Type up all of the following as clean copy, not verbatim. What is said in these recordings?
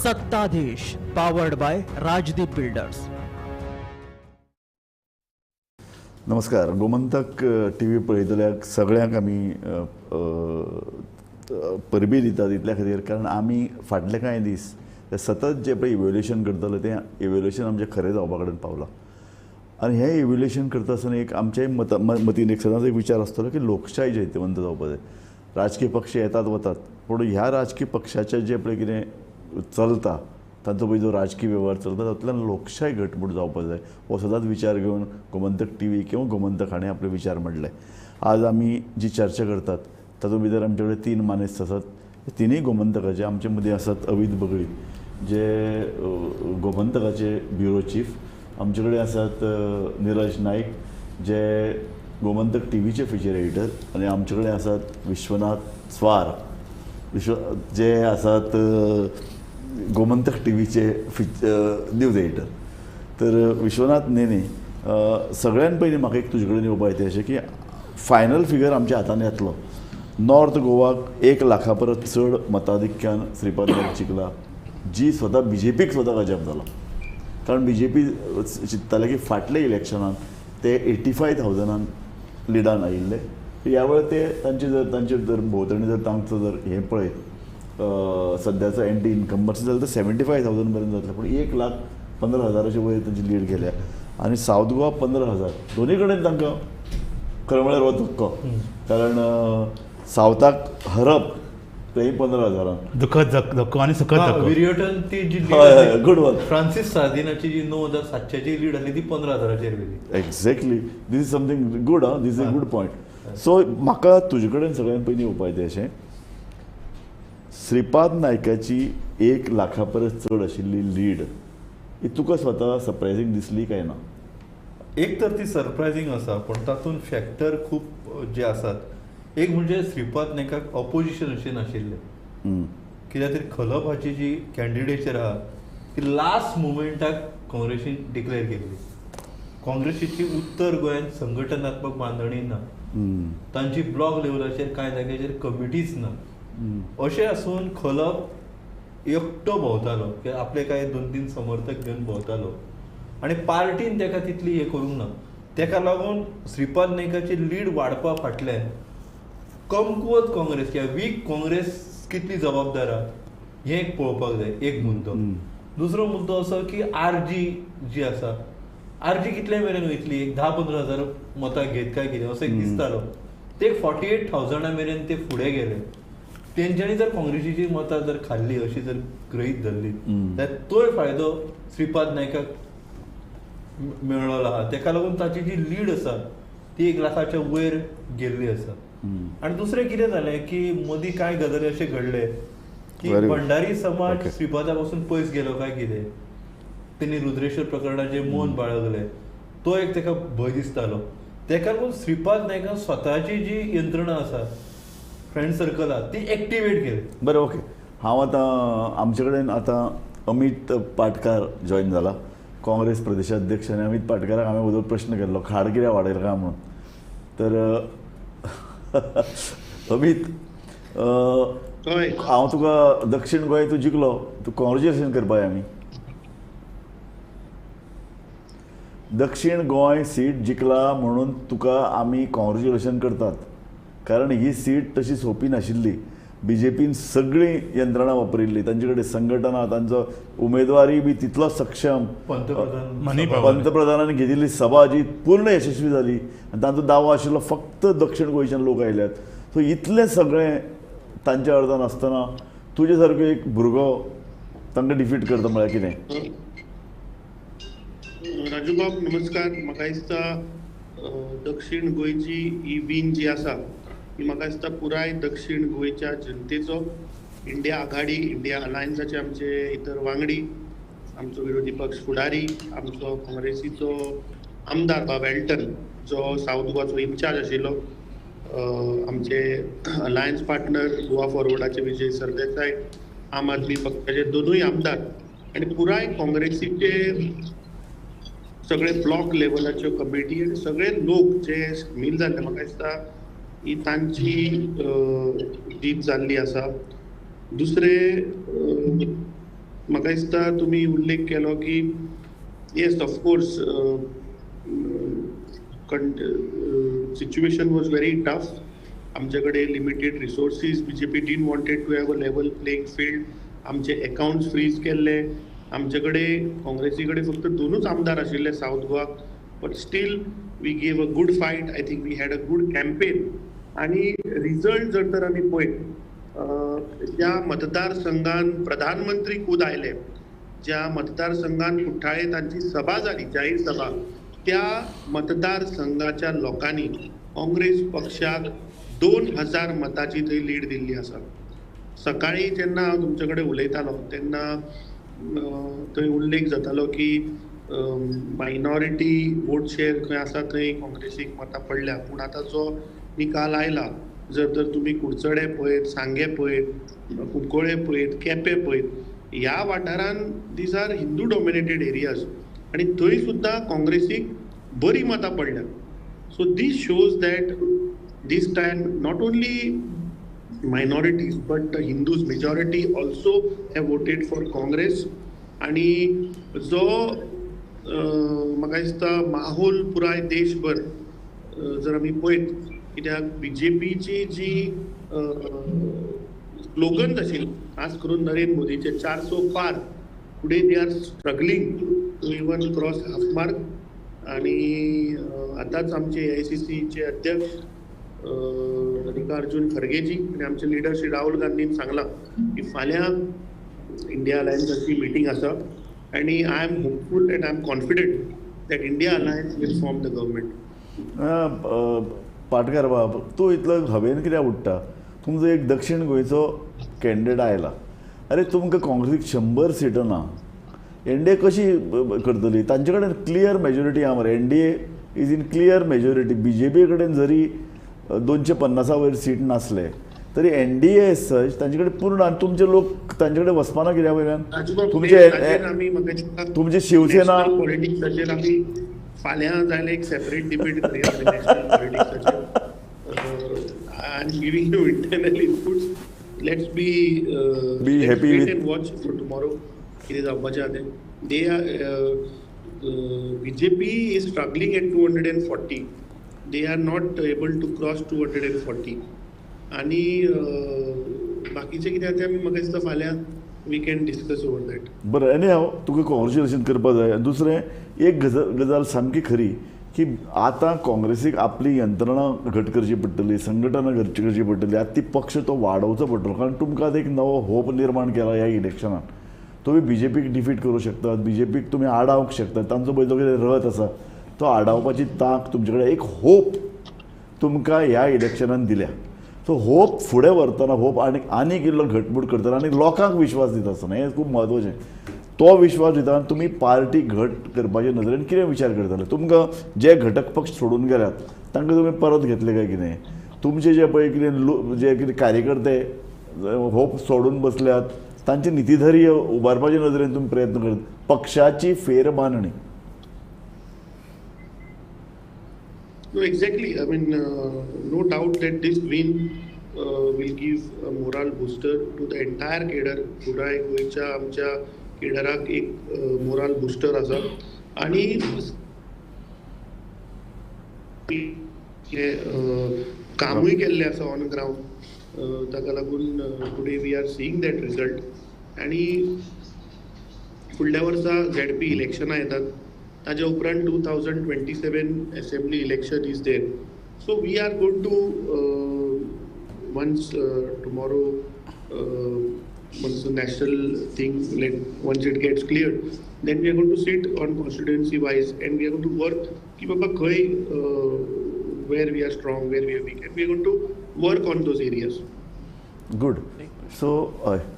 Sattadhish, powered by Rajdeep builders. नमस्कार. Gomantak T V पळयतल्याक सगळ्यांक आमी परबी दितात इतल्या खातीर, कारण आमी फाटले कांय दीस सतत जे पळय इव्हेल्युएशन करताले तें इव्हेल्युएशन आमचें खरें जावपा कडेन पावलां. आनी हें इव्हेल्युएशन करता आसतना एक आमच्याय मतीन एक सदांच एक विचार आसतलो की लोकशाय जैतवंत जावपा जाय. राजकीय पक्ष येतात वतात, पूण ह्या राजकीय पक्षाचें जें पळय कितें चलता, तांचो पळय जो राजकीय वेव्हार चलता तातूंतल्यान लोकशाय घटमूट जावपा जाय. हो सदांच विचार घेवन गोमंतक टी व्ही किंवा गोमंतक हाणें आपले विचार मांडले. आज आमी जी चर्चा करतात तातूंत भितर आमचे कडेन तीन मानेस्त आसात, तिनूय गोमंतकाचे. आमचे मदीं आसात अमित बगळी जे गोमंतकाचे ब्युरो चीफ, आमचे कडेन आसात निरज नायक जे गोमंतक टी व्हीचे फिचर एडिटर, आनी आमचे कडेन आसात विश्वनाथ स्वार जे आसात गोमंतक टी व्हीचे न्यूज एडिटर. तर विश्वनाथ नेने, सगळ्यान पयलीं म्हाका एक तुजे कडेन येवपा येता अशें की फायनल फिगर आमच्या हातान येतलो. नॉर्थ गोवाक 1 लाखा परस चड मताधिक्यान श्रीपाद नायक जिखला, जी स्वता बी जे पीक स्वता अजाप जालो. कारण बी जे पी चिंत्ताले की फाटल्या इलेक्शनान ते 85,000 लिडान आयिल्ले, ह्या वेळार ते तांचे जर तांचे जर भोंवतणी जर तांचो जर हें पळयत सद्याचो एंटी इन्कम्बन्सी जाल्यार 75,000 मेरेन जातलें, पूण 1,15,000 वयर तांची लीड गेल्या. आनी सावथ गोवा 15,000, दोनूय कडेन तांकां खरें म्हळ्यार हो धक्को, कारण सावथाक हरप तेय 15,000. दुखद धक्को आनी सुखद धक्को. विरियटन ती जी गुड वन फ्रांसीस सार्दिनाची जी 9,700 लीड आसली ती 15,000 गेली. Exactly, this is something good. Ah, this is a good point. So म्हाका तुजे कडेन सगळ्यान पयलीं येवपा येता अशें, श्रीपाद नायकाची 1 लाखा परस चड आशिल्ली लीड ही तुका स्वता सरप्रायझींग दिसली काय ना? एक तर ती सरप्रायझींग आसा, पूण तातूंत फॅक्टर खूब जे आसात. एक म्हणजे श्रीपाद नायकाक ऑपोजिशन अशें नाशिल्लें, कित्याक तरी खलप हाची जी कॅन्डिडेचर आहा ती लास्ट मुमेंटाक काँग्रेसीन डिक्लेअर केल्ली. काँग्रेसीची उत्तर गोंयांत संघटनात्मक बांदणी ना, तांची ब्लॉक लेवलाचेर कांय जाग्याचेर कमिटीच ना. अशें आसून खलप एकटो भोंवतालो, की आपले कांय 2-3 समर्थक घेवन भोंवतालो आनी पार्टीन ताका तितली हें करूंक ना. ताका लागून श्रीपाद नायकाची लीड वाडपा फाटल्यान कमकुवत काँग्रेस किंवा वीक काँग्रेस कितली जबाबदार आहा हें एक पळोवपाक जाय, एक मुद्दो. दुसरो मुद्दो असो की आर जी जी आसा, आर जी कितले मेरेन वयतली, एक 10-15,000 मतां घेत काय कितें असो एक दिसतालो. ते 48,000 मेरेन ते फुडें गेले. तेंच्यांनी जर काँग्रेसीची मतां जर खाल्ली अशी जर गृहीत धरली जाल्यार तोय फायदो श्रीपाद नायकाक मेळ्ळो आहा. तेका लागून ताची जी लीड आसा ती 1 लाखाच्या वयर गेल्ली आसा. आनी दुसरें कितें जालें की मदीं कांय गजाली अशें घडले की भंडारी समाज श्रीपादा पासून पयस गेलो काय कितें, तेणी रुद्रेश्वर प्रकरणाचेर मौन बाळगलें, तो एक ताका भंय दिसतालो. तेका लागून श्रीपाद नायकान स्वताची जी यंत्रणा आसा, फ्रेंड सर्कल आहा, ती एक्टिवेट केली. बरें, ओके. हांव आतां आमचे कडेन आतां अमीत पाटकार जॉयन जाला, काँग्रेस प्रदेशाध्यक्ष. आनी अमीत पाटकाराक हांवें वदोळ प्रश्न केल्लो, खाड कित्याक वाडयला काय म्हणून. तर अमीत, हांव तुका दक्षिण गोंय तूं जिखलो, तूं कॉंग्रेच्युलेशन करपा जाय. आमी दक्षिण गोंय सीट जिखला म्हणून तुका आमी कॉंग्रेच्युलेशन करतात, कारण ही सीट तशी सोंपी नाशिल्ली. बी जे पीन सगळीं यंत्रणा वापरिल्ली, तांचे कडेन संघटना, तांचो उमेदवारी बी तितलो सक्षम, पंतप्रधानान घेतिल्ली सभा जी पूर्ण यशस्वी जाली आनी तांचो दावो आशिल्लो फक्त दक्षिण गोंयच्यान लोक आयल्यात. सो इतलें सगळें तांच्या अर्दान आसतना तुजे सारको एक भुरगो तांकां डिफीट करता म्हळ्यार कितें? राजूबाब नमस्कार. म्हाका दिसता दक्षिण गोंयची ही वीन जी आसा ही म्हाका दिसता पुराय दक्षिण गोंयच्या जनतेचो, इंडिया आघाडी, इंडिया अलायन्साचे आमचे इतर वांगडी, आमचो विरोधी पक्ष फुडारी, आमचो काँग्रेसीचो आमदार बाब एल्टन जो सावथ गोवाचो इन्चार्ज आशिल्लो, आमचे अलायन्स पार्टनर गोवा फॉरवर्डाचे विजय सरदेसाय, आम आदमी पक्षाचे दोनूय आमदार आनी पुराय काँग्रेसीचे सगळे ब्लॉक लेवलाच्यो कमिटी आनी सगळे लोक जे सामील जाल्ले, म्हाका दिसता ही तांची जीत जाल्ली आसा. दुसरें म्हाका दिसता तुमी उल्लेख केलो की yes of course situation was very tough. आमचे कडेन limited resources, BJP didn't wanted to have a level playing field. आमचे अकाउंट्स फ्रीज केल्ले, आमचे कडेन काँग्रेसी कडेन फक्त 2 आमदार आशिल्ले सावथ गोवाक, but still we gave a good fight. I think we had a good campaign. आनी रिजल्ट जर तर आमी पळयत, ज्या मतदारसंघान प्रधानमंत्री खूद आयले, ज्या मतदारसंघान कुठ्ठाळे तांची सभा जाली, जाहीर सभा, त्या मतदारसंघाच्या लोकांनी काँग्रेस पक्षाक 2000 मताची थंय लीड दिल्ली आसा. सकाळी जेन्ना हांव तुमचे कडेन उलयतालो तेन्ना थंय उल्लेख जातालो की मायनॉरिटी वोट शेअर खंय आसा थंय काँग्रेसीक मतां पडल्या, पूण आतां जो निकाल आयला जर तर तुमी कुडचडे पळयत, सांगें पळयत, कुंकळ्ळे पळयत, केपें पळयत, ह्या वाठारान these are Hindu dominated areas आनी थंय सुद्दां काँग्रेसीक बरी मतां पडल्या. So this shows that this time not only minorities but Hindus majority also have voted for Congress. आनी जो म्हाका दिसता माहोल पुराय देशभर जर आमी पळयत, कित्याक बीजेपीची जी स्लोगन्स आशिल्ली, खास करून नरेंद्र मोदीचे 400 पार, today they are struggling to even cross half mark. आनी आतांच आमचे AICCचे अध्यक्ष मल्लिकार्जुन खरगेजी आनी आमचे लिडर श्री राहुल गांधीन सांगलां की फाल्यां इंडिया अलायन्साची मिटींग आसा आनी I am hopeful and I am confident that India Alliance will form the government. Patkar बाब, तूं इतलो हवेन कित्याक उडटा? तुमचो एक दक्षिण गोंयचो कॅन्डिडेट आयला, अरे तुमकां काँग्रेसीक 100 सिटां ना, एनडीए कशी करतली? तांचे कडेन क्लियर मेजॉरिटी आहा मरे, NDA is in clear majority. BJP कडेन जरी 250 वयर सीट नासले तरी एनडीए सच तांचे कडेन पूर्ण, आनी तुमचे लोक तांचे कडेन वचपाना कित्या वयल्यान? तुमचे तुमचे शिवसेना पॉलिटिक्साचेर आमी फाल्यां जाल्यार एक सेपरेट डिबेट करूया national पॉलिटिक्साचेर. I am giving you internal inputs. Let's be happy wait and watch for tomorrow कितें जावपाचें आहा तें. They are BJP is struggling at 240, they are not able to cross 240. आनी बाकीचें कितें आहा तें आमी म्हाका दिसता फाल्यां we can discuss over that. बरें, आनी हांव तुका कॉंग्रेच्युलेशन करपाक जाय. दुसरें एक गजाल सामकी खरी की आतां काँग्रेसीक आपली यंत्रणा घट करची पडटली, संघटना घट करची पडटली, आतां ती पक्ष तो वाडोवचो पडटलो, कारण तुमकां आतां एक नवो होप निर्माण केला ह्या इलेक्शनान. तुमी बीजेपीक डिफीट करूं शकतात, बीजेपीक तुमी आडावंक शकतात, तांचो पळय जो कितें रथ आसा तो आडावपाची तांक तुमचे कडेन, एक होप तुमकां ह्या इलेक्शनान दिल्या. सो होप फुडें व्हरतना, होप आनी आनीक इल्लो घटमूट करतना आनी लोकांक विश्वास दिता आसतना, हें खूब म्हत्वाचें. तो विश्वास दिता आनी तुमी पार्टी घट करपाचे नदरेन कितें विचार करतले? तुमकां जे घटक पक्ष सोडून गेल्यात तांकां तुमी परत घेतले काय कितें? तुमचे जे पळय कितें जे कितें कार्यकर्ते होप सोडून बसल्यात तांचे नितीधैर्य उबारपाचे नदरेन तुमी प्रयत्न करत, पक्षाची फेरबांदणी. No, exactly. I mean, no doubt that this win will give a moral booster to the entire cadre. पुराय गोंयच्या आमच्या केडराक एक मोराल बुस्टर आसा आनी कामूय केल्लें आसा ऑन ग्रावंड, ताका लागून today we are seeing that result. आनी फुडल्या वर्सा झेडपी इलेक्शनां येतात, ताज्या उपरांत 2027 assembly election is there. So we are going to once tomorrow once the national thing, once it gets cleared, then we are going to sit on constituency wise and we are going to work ki baba khay where we are strong, where we are weak, and we are going to work on those areas. Good. So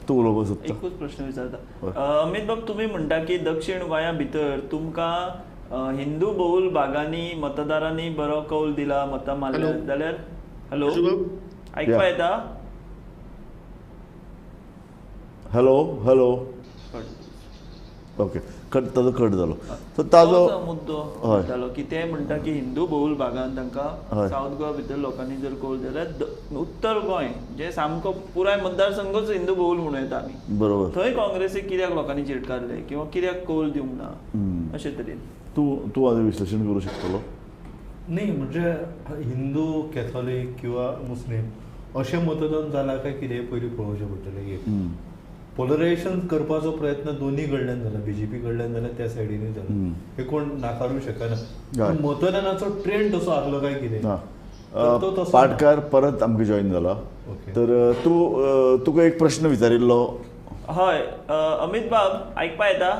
तूं उलोवपाक सोदता? एकूच प्रश्न विचारता अमित बाब, तुमी म्हणटा की दक्षिण गोंया भितर तुमकां हिंदू बहुल भागांनी मतदारांनी बरो कौल दिला, मतां मारल्या जाल्यार, हॅलो आयकपा येता? Hello hello okay. ताजो कट जालो. सो ताजो मुद्दो जालो की ते म्हणटा की हिंदू बहुल भागान तांकां सावथ गोवा भितर लोकांनी जर कौल जाल्यार उत्तर गोंय जे सामको पुराय मतदारसंघच हिंदू बहुल म्हणूं येता आमी, बरोबर, थंय काँग्रेसीक कित्याक लोकांनी चिटकारले किंवा कित्याक कौल दिवंक ना अशे तरेन तूं तूं आतां विश्लेशण करूं शकतलो? न्ही, म्हणजे हिंदू कॅथॉलिक किंवा मुस्लीम अशें मतदान जालां काय कितें पयलीं पळोवचें पडटलें. एक पोलरायझेशन करपाचो प्रयत्न दोनूय कडल्यान जाला, बीजेपी कडल्यान जाला, त्या सायडीनूय जाला, हे कोण नाकारूंक शकना. मतदानाचो ट्रेंड तसो आसलो काय कितें? पाटकार परत आमकां जॉयन जाला, तर तूं तुका एक प्रश्न विचारिल्लो. हय अमित बाब, आयकपा येता?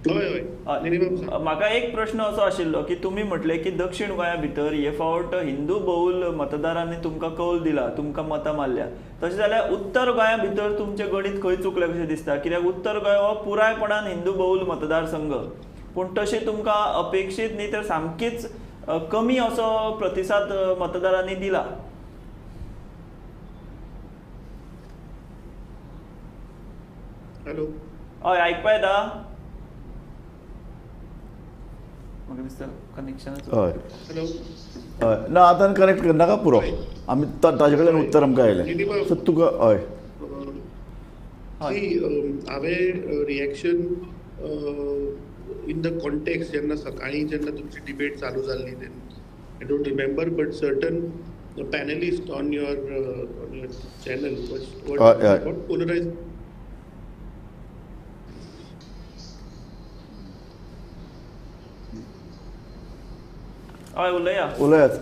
म्हाका एक प्रश्न असो आशिल्लो की तुमी म्हटलें की दक्षिण गोंया भितर हे फावट हिंदू बहुल मतदारांनी तुमकां कौल दिला, तुमकां मतां मारल्या, तशें जाल्यार उत्तर गोंया भितर तुमचें गणीत खंय चुकलें कशें दिसता? कित्याक उत्तर गोंय हो पुरायपणान हिंदू बहुल मतदारसंघ, पूण तशें तुमकां अपेक्षीत न्ही तर सामकीच कमी असो प्रतिसाद मतदारांनी दिला. हॅलो, हय आयकपा येता? म्हाका दिसता कनेक्शनच. हय हय, ना आतां कनेक्ट करनाका पुरो, आमी ताजे कडल्यान उत्तर आमकां आयलें. सो तुका हय हांवें रिएक्शन इन the context जेन्ना सकाळीं जेन्ना तुमची डिबेट चालू जाल्ली तेन्ना I don't remember but certain panelist on your channel was polarize. हय उलया उलयात.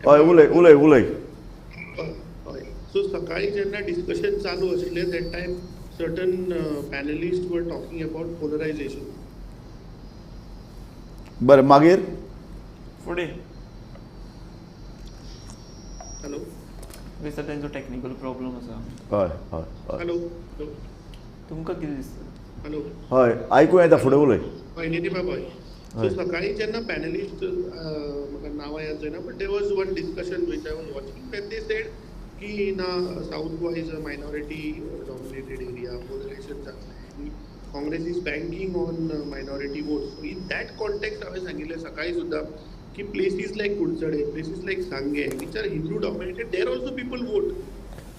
हय उलय उलय उलय. हय, सो सकाळीं जेन्ना डिस्कशन चालू आशिल्लें that time certain panelist were talking about polarization. बरें, मागीर फुडें हॅलो, दिसता तेंचो टॅक्निकल प्रॉब्लम आसा. हय हय, हॅलो, तुमकां कितें दिसता? हॅलो, हय आयकूं येता, फुडें उलय. हय निधी बाब, हय. सो सकाळीं जेन्ना पॅनलिस्ट, म्हाका नांवां याद जायना, but there was one discussion which I was watching when they said की ना South Goa is a minority dominated area, polarization जातलें आनी Congress is banking on minority votes. So in that context हांवें सांगिल्लें सकाळीं सुद्दां की places like Curchorem, places like Sanguem which are Hindu dominated, there also people vote.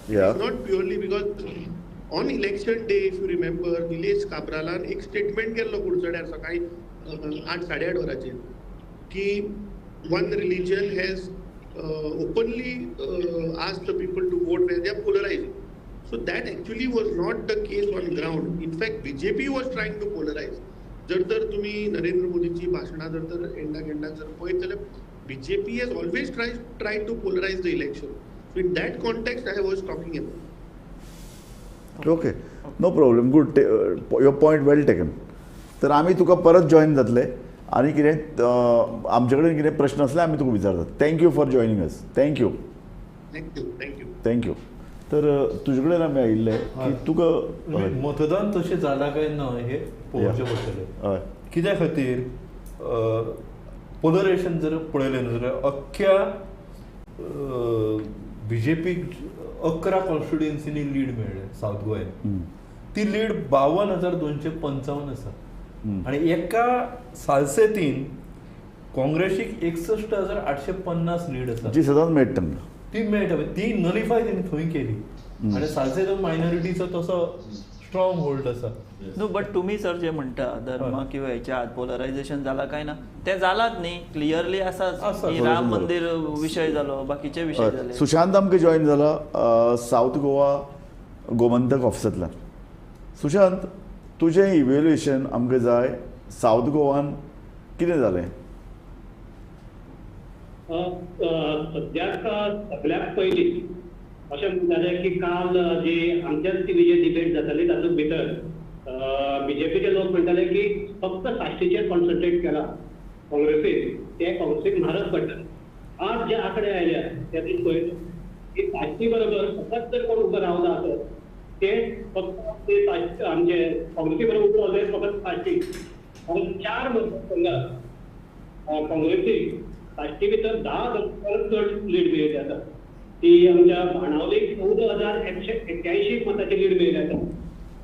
It's not purely because on election day if you remember Nilesh काब्रालान एक statement केल्लो कुडचड्यार सकाळीं 8 साडे 8 वरांचेर की one religion has openly asked the people to vote where they are polarizing. So that actually was not the case on ground. In fact BJP was trying to polarize. जर तर तुमी नरेंद्र मोदीची भाशणां जर तर एंडाक एंडाक जर पळयत जाल्यार BJP has always try to polarize the election. So in that context I was talking about. Okay, no problem, good, your point well taken. तर आमी तुका परत जॉयन जातले आनी कितें आमचे कडेन कितें प्रश्न आसले आमी तुका विचारतात. Thank you for joining us. Thank you. Thank you. Thank you. Thank you. तर तुजे कडेन आमी आयिल्ले की तुका मतदान तशें जालां काय ना हें पळोवचें पडटलें. हय, कित्या खातीर पोलरायझेशन जर पळयलें न्हू जाल्यार अख्ख्या बीजेपीक 11 कॉन्स्टिट्युएन्सीनी लीड मेळ्ळें सावथ गोव्यान, ती लीड 52,255 आसा आनी एका सालसेतीन काँग्रेसीक 61,850 लीड आसा, जी सदांच मेळटा तांकां, ती मेळटा, ती नलिफाय तेणी थंय केली आनी सालसेत मायनॉरिटीचो तसो स्ट्रॉंग होल्ड आसा. न्हू, बट तुमी सर जे म्हणटा धर्म किंवा हेच्या आत पोलरायझेशन जाला काय ना, तें जालाच न्ही, क्लियरली आसा. राम मंदिर विशय जालो, बाकीचे विशय जाले. सुशांत आमकां जॉयन जाला सावथ गोवा गोमंतक ऑफिसांतल्यान. सुशांत, तुजें इव्हेल्युएशन आमकां जाय, सावथ गोवान कितें जालें? सद्याक सगळ्यात पयलीं अशें म्हणटालें की काल जी आमच्याच टिवीचेर डिबेट जाताली तातूंत भितर बीजेपीचे लोक म्हणटाले की फक्त साश्टीचेर कॉन्सन्ट्रेट केला काँग्रेसीन, ते काँग्रेसीक म्हारग पडटले. आज जे आंकडे आयल्या तेतून पळयले की साश्टी बरोबर फकत जर कोण उबो रावला आसत ते फक्त ते आमचे काँग्रेसी बरोबर उबो रावले फकत साश्टी, कारण 4 मतदारसंघात काँग्रेसीक साश्टी भितर 10,000 परस चड लीड मेळिल्ली आसा. ती आमच्या बाणावलीक 14,181 मतांची लीड मेळिल्ली आसा.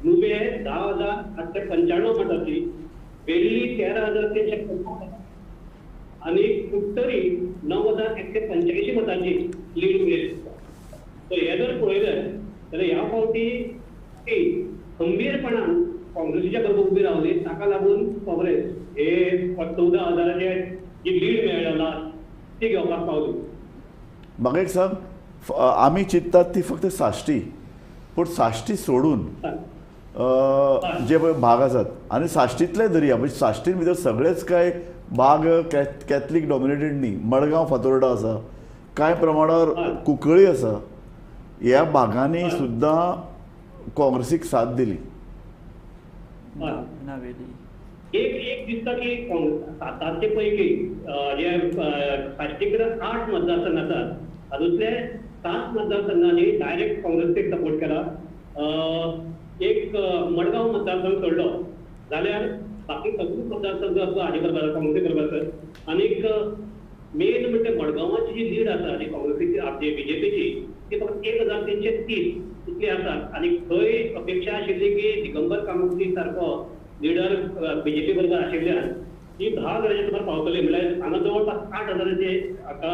नुवे 10,895 मतांची, वेल्ली 13,350 आनी कुडटरी 9,185 मतांची लीड मेळिल्ली. सो हे जर पळयलें जाल्यार ह्या फावटी ती खंबीरपणान काँग्रेसीच्या बरोबर उबी रावली. ताका लागून काँग्रेस हे 14,000 जी लीड मेळ्ळा ती घेवपाक पावली. म्हाका एक सांग, आमी चिंततात ती फक्त साश्टी, पूण साश्टी सोडून जे पळय भाग आसात आनी साश्टींतले दर्या, म्हणजे साश्टीन भितर सगळेच काय भाग कॅथलीक डॉमिनेटेड न्ही. मडगांव फातोर्डा आसा, कांय प्रमाणार कुंकळी आसा, ह्या भागांनी सुद्दां काँग्रेसीक साथ दिली. एक एक दिसता की साताचे पैकी जे साश्टी कडेन 8 मतदारसंघ आसात हातूंतले 7 मतदारसंघांनी डायरेक्ट काँग्रेसीक सपोर्ट केला. एक मडगांव मतदारसंघ सोडलो जाल्यार बाकी सगळे मतदारसंघ हाजे बरोबर काँग्रेसी बरोबर आसात. आनीक मेन म्हणजे मडगांवाची जी लीड आसा जी काँग्रेसीची आपली बीजेपीची ती फक्त 1,330 इतली आसा. आनी थंय अपेक्षा आशिल्ली की दिगंबर कामती सारको लिडर बीजेपी बरोबर आशिल्ल्यान ती 10,000 सुमार पावतली, म्हणल्यार हांगा जवळपास 8,000 हाका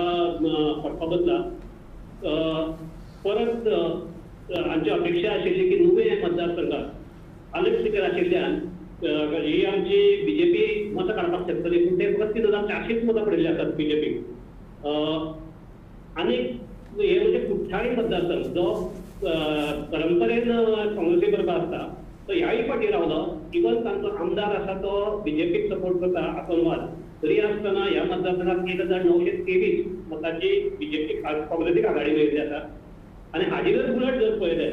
फटको बसला. परत आमची अपेक्षा आशिल्ली की नुवें मतदारसंघात आलेक्स स्पीकर आशिल्ल्यान ही आमची बीजेपी मतां काडपाक शकतली, पूण ते फक्त 3,400 मतां पडिल्ली आसात बीजेपीक. आनी हे म्हणजे कुठ्ठाळी मतदारसंघ जो परंपरेन काँग्रेसी बरोबर आसता तो ह्याय फाटी रावलो. इवन तांचो आमदार आसा तो बीजेपीक सपोर्ट करता आसनवाद, तरी आसतना ह्या मतदारसंघात 1,923 मतांची बीजेपी काँग्रेसीक आघाडी मेळिल्ली आसा. आनी हाजेर उलट जर पळयलें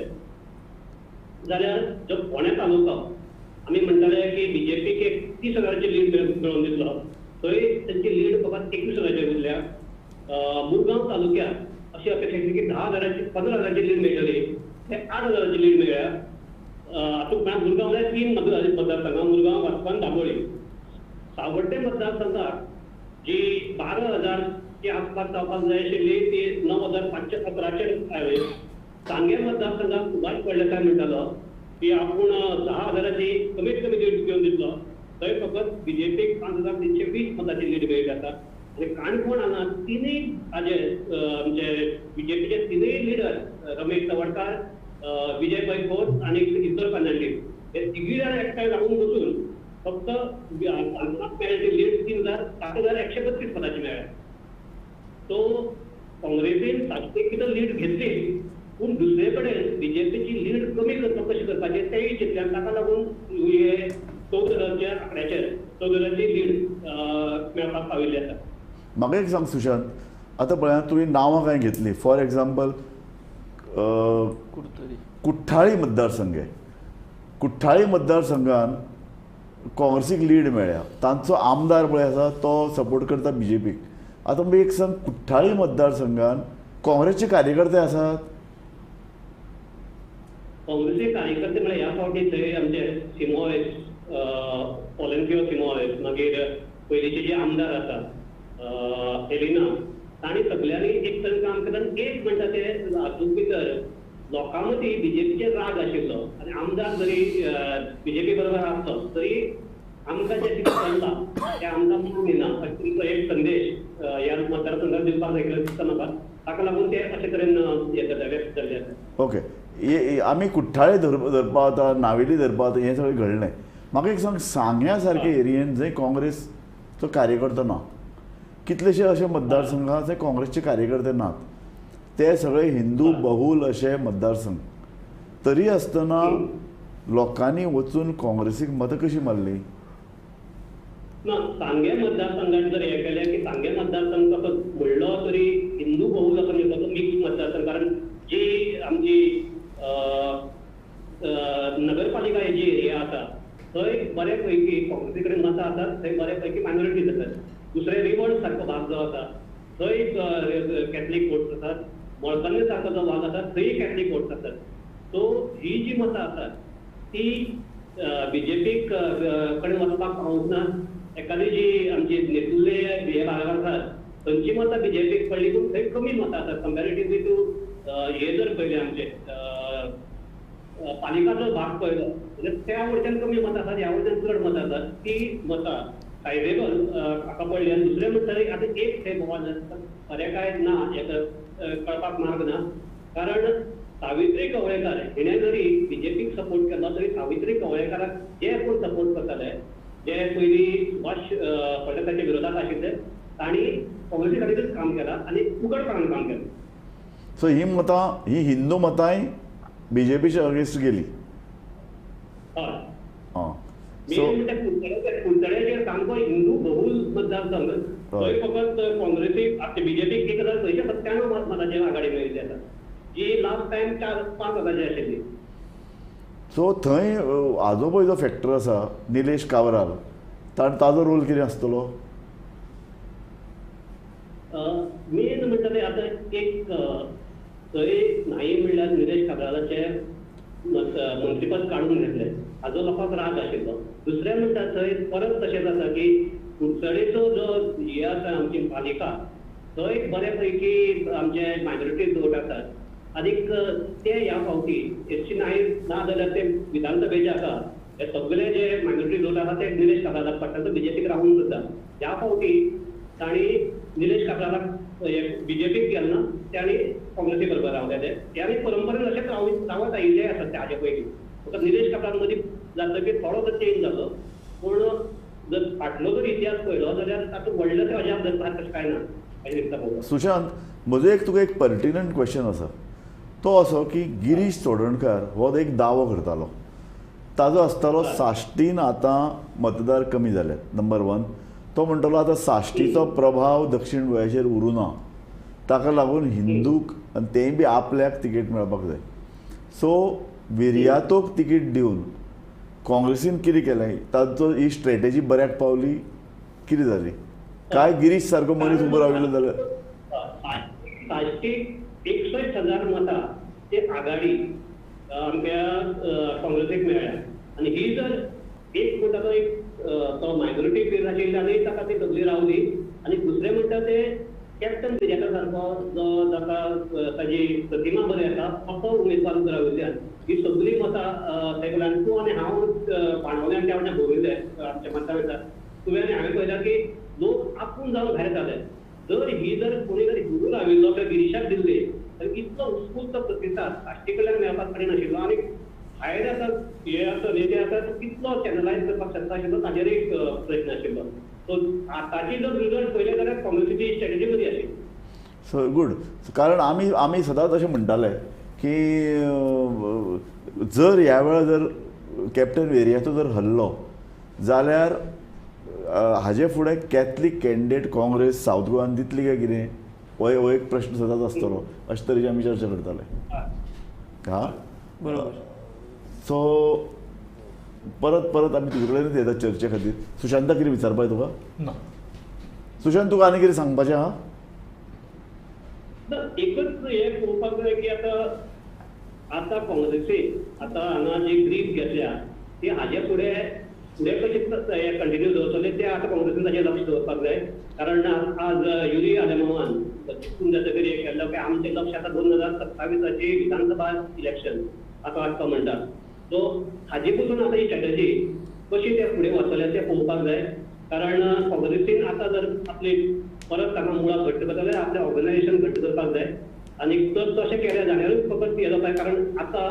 जाल्यार जो फोंडें तालुको आमी म्हणटाले की बीजेपीक एक 30,000 लीड मेळोवन दितलो, थंय तांची लीड फकत 21,000 उरल्या. मुरगांव तालुक्यात अशी अपेक्षा आशिल्ली की 10,000 15,000 लीड मेळटली, ते 8,000 लीड मेळ्ळ्या. हातूंत म्हळ्यार मुरगांव म्हळ्यार 3 मतदारसंघां, मुरगांव, वास्को आनी दाबोळी. सावड्डें मतदारसंघाक जी 12,000 आसपास जावपाक जाय आशिल्ली ती 9,511 आयली. सांगें मतदारसंघाक सुभाष फळदेसाय म्हणटालो की आपूण 10,000 कमीत कमी लीड घेवन दितलो, थंय फकत बीजेपीक 5,320 मतांची लीड मेळिल्ली आसा. आनी काणकोण हांगा तिनूय हाजे आमचे बीजेपीचे तिनूय लिडर रमेश तवडकार, विजय पै खोत आनी ईश्वर फर्नांडीस हे तिगूय जाण एकठांय लागून बसून फक्त काणकोणाक मेळ्ळी लीड 7,132 मतांची मेळ्ळ्या. सो काँग्रेसीन सातशे भितर लीड घेतली, पूण दुसरे कडेन बीजेपीची लीड कमी करपाक कशी करपाचें तेंय चिंतल्यान ताका लागून हे 14,000 आंकड्याचेर 14,000 लीड मेळपाक पाविल्ली आसा. म्हाका एक सांग सुशांत, आतां पळयात तुवें नांवां कांय घेतली, फॉर एग्जाम्पल कुठ्ठाळी मतदारसंघ, कुठ्ठाळी मतदारसंघान काँग्रेसीक लीड मेळ्ळ्या, तांचो आमदार पळय आसा तो सपोर्ट करता बीजेपीक. आतां म्हाका एक सांग, कुठ्ठाळी मतदारसंघान काँग्रेसचे कार्यकर्ते आसात? काँग्रेसचे कार्यकर्ते म्हळ्यार ह्या फावटी थंय आमचे सिमोएस, वॉलंटियर सिमोएस, मागीर पयलींचे जे आमदार आसा एलिना, तांणी सगल्यांनी एक तरेन काम केलें. एक म्हणटा ते हातूंत भितर लोकां मदीं बीजेपीचेर राग आशिल्लो आनी आमदार जरी बीजेपी बरोबर आसलो तरी आमकां जें कितें चल्लां तें आमकां म्हणून दिना अशें तुमचो एक संदेश ह्या मतदारसंघात दिवपाक जाय दिसता म्हाका. ताका लागून ते अशे तरेन हें जाता, व्यक्त जाल्ले आसा. ओके, आमी कुठ्ठाळे धरपा वता, नावेली धरपा वता, हें सगळें घडलें. म्हाका एक सांग, सांग्या सारके एरियेन जंय काँग्रेसचो कार्यकर्तो ना, कितलेशे अशे मतदारसंघ आसा जंय काँग्रेसचे कार्यकर्ते नात, ते सगळे हिंदू बहुल अशे मतदारसंघ, तरी आसतना लोकांनी वचून काँग्रेसीक मतां कशी मारली? ना, सांगें मतदारसंघात जर हें केलें की सांगें मतदारसंघ तसो म्हणलो तरी हिंदू बहुल असो न्ही, तो मिक्स मतदारसंघ, कारण जी आमची नगरपालिका जी एरिया आसा थंय बऱ्या पैकी काँग्रेसी कडेन मतां आसात, थंय बऱ्या पैकी मायनॉरिटीज आसात. दुसरे रिवण सारको भाग जो आसा थंय कॅथलीक वोट्स आसात, मळकर्णे सारको जो भाग आसा थंय कॅथलीक वोट्स आसात. सो ही जी मतां आसात ती बीजेपीक कडेन वचपाक पावूंक ना. एकादी जी आमची नेतुल्ले हे भागार आसात थंयची मतां बीजेपीक पडली पूण थंय कमी मतां आसात कंपॅरेटिवली टू हे जर पळयलें आमचे पालिकाचो भाग पळयलो जाल्यार त्या वयल्यान कमी मतां आसात, ह्या वयल्यान चड मतां आसात. ती मतां सायजेबल हाका पडली. आनी दुसरें म्हणटा आतां एक थंय बोवाळ खरें काय ना हें कळपाक मार्ग ना, कारण सावित्री कवळेकार हिणें जरी बीजेपीक सपोर्ट केलो तरी सावित्री कवळेकाराक जे कोण सपोर्ट करताले जे पयलीं सुभाष फळदेसायाच्या विरोधात आशिल्ले तांणी काँग्रेसी खातीरच काम केलां आनी उघडपणान काम केलां. सो ही मतां, ही हिंदू मतांय बीजेपीच्या अगेन्स्ट गेली. हय, कुडचड्याचेर सामको हिंदू बहुल मतदारसंघ, थंय फकत काँग्रेसीक बीजेपीक 1697 मतांची आघाडी मेळिल्ली आसा, जी लास्ट टायम 4-5 हजाराची आशिल्ली. सो थंय हाजो पळय जो फॅक्टर आसा निलेश काब्राल, ताजो रोल कितें आसतलो? मेन म्हणटा ते आतां एक थंय नाही म्हणल्यार निलेश काब्रालाचें मंत्रीपद काडून घेतलें हाजो लोकांक राग आशिल्लो. दुसरें म्हणटा थंय परत तशें जाता की कुडचडेचो जो हे आसा आमची पालिका थंय बऱ्या पैकी आमचे मायनॉरिटी वोट आसात आनीक ते ह्या फावटी एस सी नायक ना जाल्यार ते विधानसभेचे आसा हे सगळे जे मायनॉरिटी वोट आसा ते निलेश काब्रालाक पडटा, तो बीजेपीक रावून सुद्दां ह्या फावटी तांणी निलेश काब्रालाक बीजेपीक गेले ना, तांणी काँग्रेसी बरोबर रावले ते आनी परंपरेन अशेंच रावत आयिल्ले आसात ते हाजे पयलीं. फकत निलेश काब्राल मदीं जातकीर थोडो तो चेंज जालो, पूण जर फाटलो जर इतिहास पळयलो जाल्यार तातूंत व्हडलें अजाप धरपाक तशें कांय ना अशें दिसता पळोवपाक. सुशांत, म्हजो एक तुका एक पर्टिनंट क्वेश्चन आसा, तो असो की गिरीश चोडणकार हो एक दावो करतालो, ताजो आसतालो साश्टीन आतां मतदार कमी जाल्यात, नंबर वन. तो म्हणटालो आतां साश्टीचो प्रभाव दक्षिण गोंयाचेर उरूना, ताका लागून हिंदूक आनी तेंय बी आपल्याक तिकेट मेळपाक जाय. सो विर्यातोक तिकेट दिवन काँग्रेसीन कितें केलें, तांचो ही स्ट्रेटेजी बऱ्याक पावली, कितें जाली काय गिरीश सारको मनीस उबो राविल्लो जाल्यार? साश्टीक 61,000 मतां ते आघाडी आमच्या काँग्रेसीक मेळ्ळ्या आनी ही जर एक म्हणटा तो एक तो मायनॉरिटी बेज आशिल्ली आनी ताका ती सगळी रावली. आनी दुसरें म्हणटा ते कॅप्टन विजेता सारको जो ताका ताजी प्रतिमा बरी आसा असो उमेदवार राविल्ल्यान ही सगळीं मतां थंय गेल्यान तूं आनी हांव बाणावल्यान त्या वाट्यान भोंविल्ले आमच्या मतदार, तुवें आनी हांवें पळयलां की लोक आपूण जावन भायर जाले. जर ही जर कोणी जर हिंदू राविल्लो किंवा गिरीशाक दिल्ली तर इतलो उत्स्फूर्त प्रतिसाद साश्टी कडल्यान मेळपाक कठीण आशिल्लो आनी भायर आसा हे आसा नेते आसा तो कितलो चॅनलायज करपाक शकता आशिल्लो ताजेर एक प्रश्न आशिल्लो. सो आतांची जर रिजल्ट पळयले जाल्यार काँग्रेसीची स्ट्रॅटेजी बरी आशिल्ली. सो गूड, कारण आमी आमी सदांच अशें म्हणटाले की जर ह्या वेळार जर कॅप्टन वेरियाचो जर हल्लो जाल्यार हाजे फुडें कॅथलीक कॅन्डिडेट काँग्रेस सावथ गोवान दितली काय कितें, हो एक प्रश्न सदांच आसतलो, अशे तरेची आमी चर्चा करताले. हां, बरोबर. सो परत परत आमी तुजे कडेनच येता चर्चे खातीर. सुशांता कितें विचारपाक तुका? ना. सुशांत, तुका आनी कितें सांगपाचें आहा? एकच हें पळोवपाक जाय की आतां आतां काँग्रेसीन आतां हांगा जी ग्रीप घेतल्या ती हाजे फुडें फुडें कशें कंटिन्यू दवरतले ते आतां काँग्रेसीन ताजेर लक्ष दवरपाक जाय. कारण आज युरी आलेमावान जिखून जातकीर हें केल्लें की आमचें लक्ष आतां 2027 विधानसभा इलेक्शन आतां आसता म्हणटा, सो हाजे पसून आतां ही स्ट्रॅटजी कशी ते फुडें वचतले तें पळोवपाक जाय. कारण काँग्रेसीन आतां जर आपली परत ताका मुळां घट्ट करता जाल्यार आपलें ऑर्गनायझेशन घट्ट करपाक जाय आनी जर तशें केलें जाल्यारूच फकत हें जाता. कारण आतां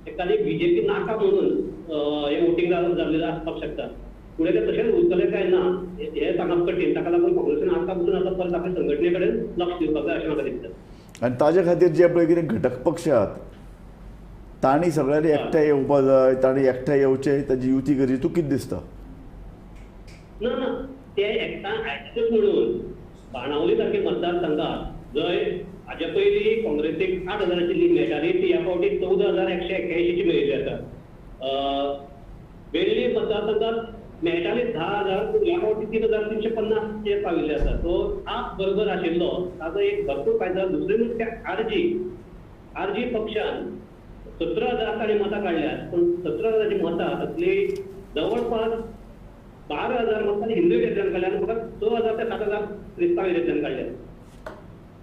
एकादी बीजेपी नाका म्हणून हें वोटींग जाल्लें आसपाक शकता, फुडें तें तशेंच उरतलें काय ना हें सांगप कठीण. ताका लागून काँग्रेसीन आतां पसून आतां परत आपल्या संघटने कडेन लक्ष दिवपाक जाय अशें म्हाका दिसता. आनी ताजे खातीर जे पळय कितें घटक पक्ष आहात तांणी सगळ्यांनी एकठांय येवपा जाय, तांणी एकठांय येवचें, ताजी युती करची, तुका कितें दिसता? ना ना, ते एकठांय आयकूच म्हणून बाणावली सारके मतदारसंघात जंय हाजे पयलीं काँग्रेसीक 8,000ची लीड मेळटाली ती ह्या फावटी 14,181ची मेळिल्ली आसा. वेर्ली मतदारसंघात मेळटाली 10,000, पूण ह्या फावटी 3,350 पाविल्ले आसा. सो आप बरोबर आशिल्लो ताजो एक भरपूर फायदो. दुसरें म्हणजे आरजी पक्षान 17,000 ताणें मतां काडल्यात, पूण 17,000 मतां तातली जवळपास 12,000 मतां हिंदू एरियेंतल्यान काडल्या आनी फकत 6,000 ते 7,000 क्रिस्तांव एरियेंतल्यान काडले.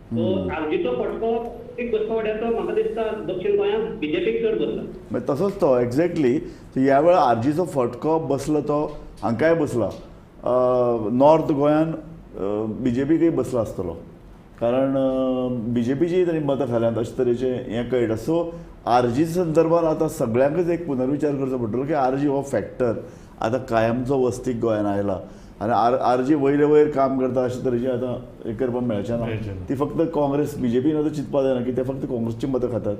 सो आरजीचो फटको एक बसपा वाट्याचो म्हाका दिसता दक्षिण गोंयांत बीजेपीक चड बसला. मागीर तसोच तो एक्झॅक्टली ह्या वेळार आरजीचो फटको बसलो तो हांकांय बसला, नॉर्थ गोंयान बीजेपीकय बसला आसतलो, कारण बीजेपीची तांणी मतां खाल्यांत अशे तरेचें हें कळटा. सो आरजी संदर्भात आतां सगळ्यांकच एक पुनर्विचार करचो पडटलो की आरजी हो फॅक्टर आतां कायमचो वस्तीक गोंयान आयला आनी आरजी वयले वयर काम करता अशे तरेचें आतां हें करपाक मेळचें ना. ती फक्त काँग्रेस बीजेपीन आतां चिंतपा जायना की ते फक्त काँग्रेसची मतां खातात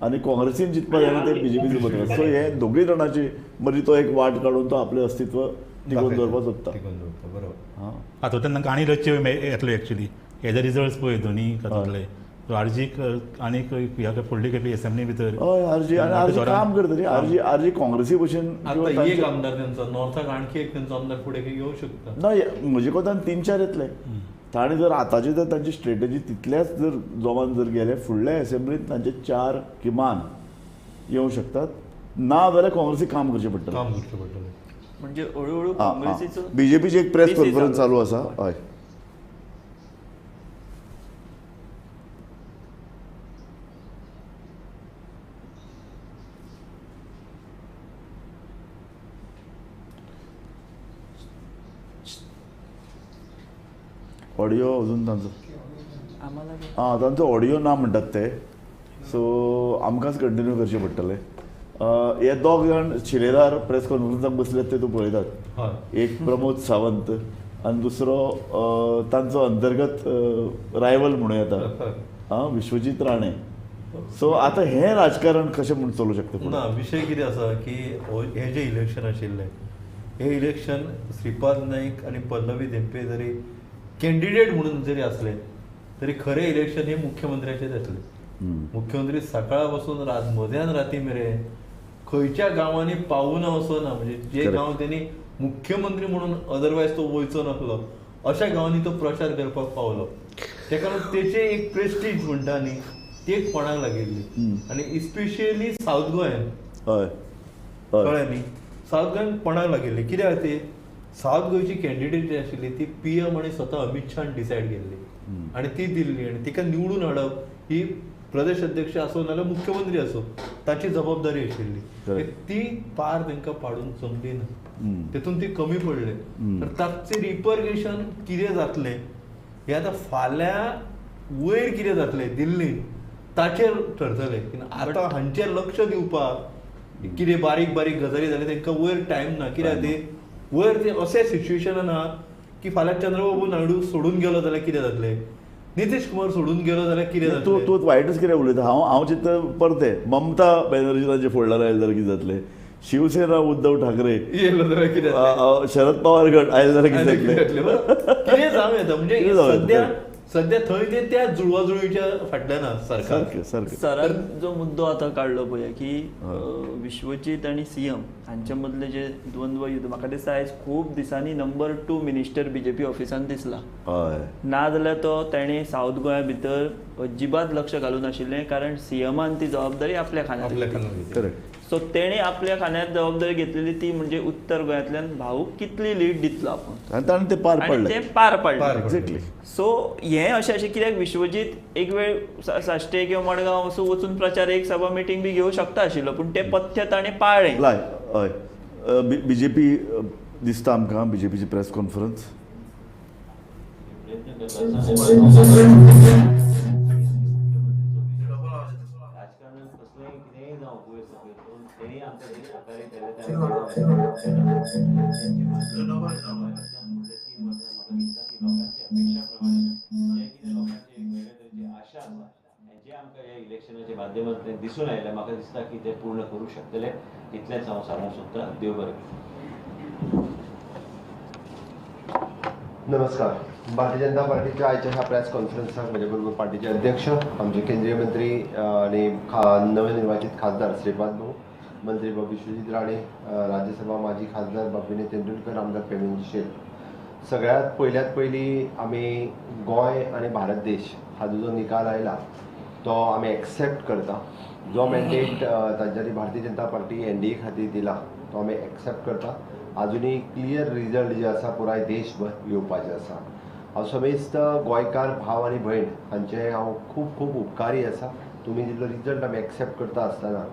आनी काँग्रेसीन चिंतपा जायना ते बीजेपीची मतां खातात. सो हे दोगूय जाणांची मदीं तो एक वाट काडून तो आपलें अस्तित्व टिकोवन दवरपाक सोदता. बरोबर. हातूंतल्यान तांकां आनी लक्ष येतलो एक्चुली हेजे रिजल्ट्स पळय दोनी तातूंतले आरजीक आनीक ह्या फुडली खेपे एसेंब्ली भितर. हय, आरजी आनी आरजी काम करता न्ही, आरजी आरजी काँग्रेसी भशेन. आतां एक आमदार तेंचो नॉर्थाक आणखी एक तेंचो आमदार फुडें येवं शकता. ना, म्हजे कोतान 3-4 येतले. ताणें जर आतांची जर तांची स्ट्रेटजी तितल्याच जर जोमान जर गेले फुडल्या एसेंब्लीत तांचे 4 किमान येवं शकतात, ना जाल्यार काँग्रेसीक काम करचें पडटलें. काम करचें पडटलें म्हणजे हळू हळू काँग्रेसीचो बीजेपीची एक प्रेस कॉन्फरन्स चालू आसा. हय, ऑडियो अजून तांचो आं तांचो ऑडियो ना म्हणटात ते, सो आमकांच कंटिन्यू करचें पडटलें. हे दोग जाण शिलेदार प्रेस कॉन्फरन्साक बसल्यात ते तूं पळयतात, एक प्रमोद सावंत आनी दुसरो तांचो अंतर्गत रायवल म्हणूं येता आं विश्वजीत राणे. सो आतां हें राजकारण कशें म्हूण चलूं शकता? ना, विशय कितें आसा की हें जें इलेक्शन आशिल्लें हें इलेक्शन श्रीपाद नायक आनी पल्लवी धेंपे जरी कॅन्डिडेट म्हणून जरी असले तरी खरें इलेक्शन हे मुख्यमंत्र्याचें जातलें. मुख्यमंत्री सकाळ पासून रात मध्यान राती मेरेन खंयच्या गांवांनी पावूना असो ना, म्हणजे जे गांव त्यांनी मुख्यमंत्री म्हणून अदरवायज तो वयचो नासलो अशा गांवांनी तो प्रचार करपाक पावलो. तेका लागून तेचे एक प्रेस्टीज म्हणटा न्ही ती एक कोणाक लागिल्ली, आनी इस्पेशली सावथ गोंयान. कळ्ळें न्ही, सावथ गोंयान कोणाक लागिल्ली कित्याक खातीर सावथ गोंयची कॅन्डिडेट जी आशिल्ली ती पीएम आनी स्वता अमीत शाहान डिसायड केल्ली आनी ती दिल्ली, आनी तिका निवडून हाडप ही प्रदेश अध्यक्ष आसूं नाजाल्यार मुख्यमंत्री आसूं ताची जबाबदारी आशिल्ली, ती पार तांकां पाडून जमली ना, तेतून ती कमी पडले. तर ताचें रिपर्केशन कितें जातलें हें आतां फाल्यां वयर कितें जातलें दिल्लीन ताचेर ठरतलें. आतां हांचेर लक्ष दिवपाक कितें बारीक बारीक गजाली जाले तांकां वयर टायम ना, कित्याक खातीर वयर ते अशें सिच्युएशनान आहा की फाल्यां चंद्रबाबू नायडू सोडून गेलो जाल्यार कितें जातलें, नितीश कुमार सोडून गेलो जाल्यार कितें जातलें. तूं तूं वायटच कितें उलयता. हांव हांव चिंतता परतें ममता बॅनर्जी तांचे फोल्डर आयले जाल्यार कितें जातलें, शिवसेना उद्धव ठाकरे येयलो जाल्यार कितें जातलें, शरद पवार गट आयले जाल्यार कितें जातलें, कितें जावं येता. म्हणजे सद्या सद्या थंय ते त्या जुळवाजुळीच्या फाटल्यान सरकार. सरान जो मुद्दो आतां काडलो पळय की विश्वजीत आनी सीएम हांचे मदले जे द्वंद्व युद्ध, म्हाका दिसता आयज खूब दिसांनी नंबर 2 मिनिस्टर बीजेपी ऑफिसान दिसला. ना जाल्यार तो ताणें सावथ गोंया भितर अजिबात लक्ष घालूं नाशिल्लें, कारण सीएमान ती जबाबदारी आपल्या खांद्यार घेतली. सो तेणें आपल्या खांद्यार जबाबदारी घेतलेली ती म्हणजे उत्तर गोंयांतल्यान भाऊक कितली लीड दितलो आपूण, आनी ते पार पडलें, ते पार पडलें. एक्झॅक्टली. सो हें अशें अशें कित्याक विश्वजीत एक वेळ साश्टे किंवा मडगांव असो वचून प्रचार एक सभा मिटींग बी घेवंक शकता आशिल्लो, पूण तें पथ्य ताणें पाळ्ळें. हय, बीजेपी दिसता आमकां बीजेपीची प्रेस कॉन्फरन्स. माध्यमांतल्यान दिसून आयलें, म्हाका दिसता की ते पूर्ण करूंक शकतले, इतलेंच हांव सांगूंक सोदतां. देव बरें. नमस्कार. भारतीय जनता पार्टीच्या आयच्या ह्या प्रेस कॉन्फरन्साक म्हजे बरोबर पार्टीचे अध्यक्ष, आमचे केंद्रीय मंत्री आनी नवनिर्वाचित खासदार श्रीपाद भाऊ, मंत्री बाब विश्वजीत राणे, राज्यसभा माजी खासदार बाब विनय तेंडुलकर, आमदार प्रेमेंद्र शेट. सगळ्यात पयल्यात पयलीं आमी गोंय आनी भारत देश हाजो जो निकाल आयला तो आमी एक्सेप्ट करता. जो मॅन्डेट तांच्यांनी भारतीय जनता पार्टी एनडीए खातीर दिला तो आमी एक्सेप्ट करता अजुनूय क्लियर रिजल्ट जे आसा पुराय देशभर येवपाचें आसा. हांव समेस्त गोंयकार भाव आनी भयण हांचे हांव खूब खूब उपकारी आसा. तुमी दिल्लो रिजल्ट आमी एक्सेप्ट करता आसतना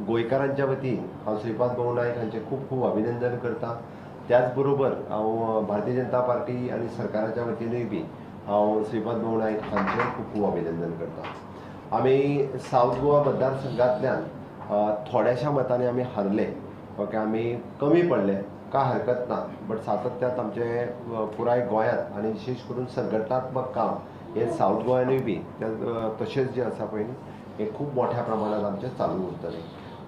गोंयकारांच्या वतीन हांव श्रीपाद भाऊ नायक हांचें खूब खूब अभिनंदन करता. त्याच बरोबर हांव भारतीय जनता पार्टी आनी सरकाराच्या वतीनूय बी हांव श्रीपाद भाऊ नायक हांचें खूब खूब अभिनंदन करता. आमी सावथ गोवा मतदारसंघांतल्यान थोड्याशा मतांनी आमी हारले, ओके, आमी कमी पडले, काय हरकत ना, बट सातत्यात आमचे पुराय गोंयांत आनी विशेश करून संघटनात्मक काम हें सावथ गोंयानूय बी तशेंच जें आसा पळय न्ही हें खूब मोठ्या प्रमाणात आमचें चालू उरतलें.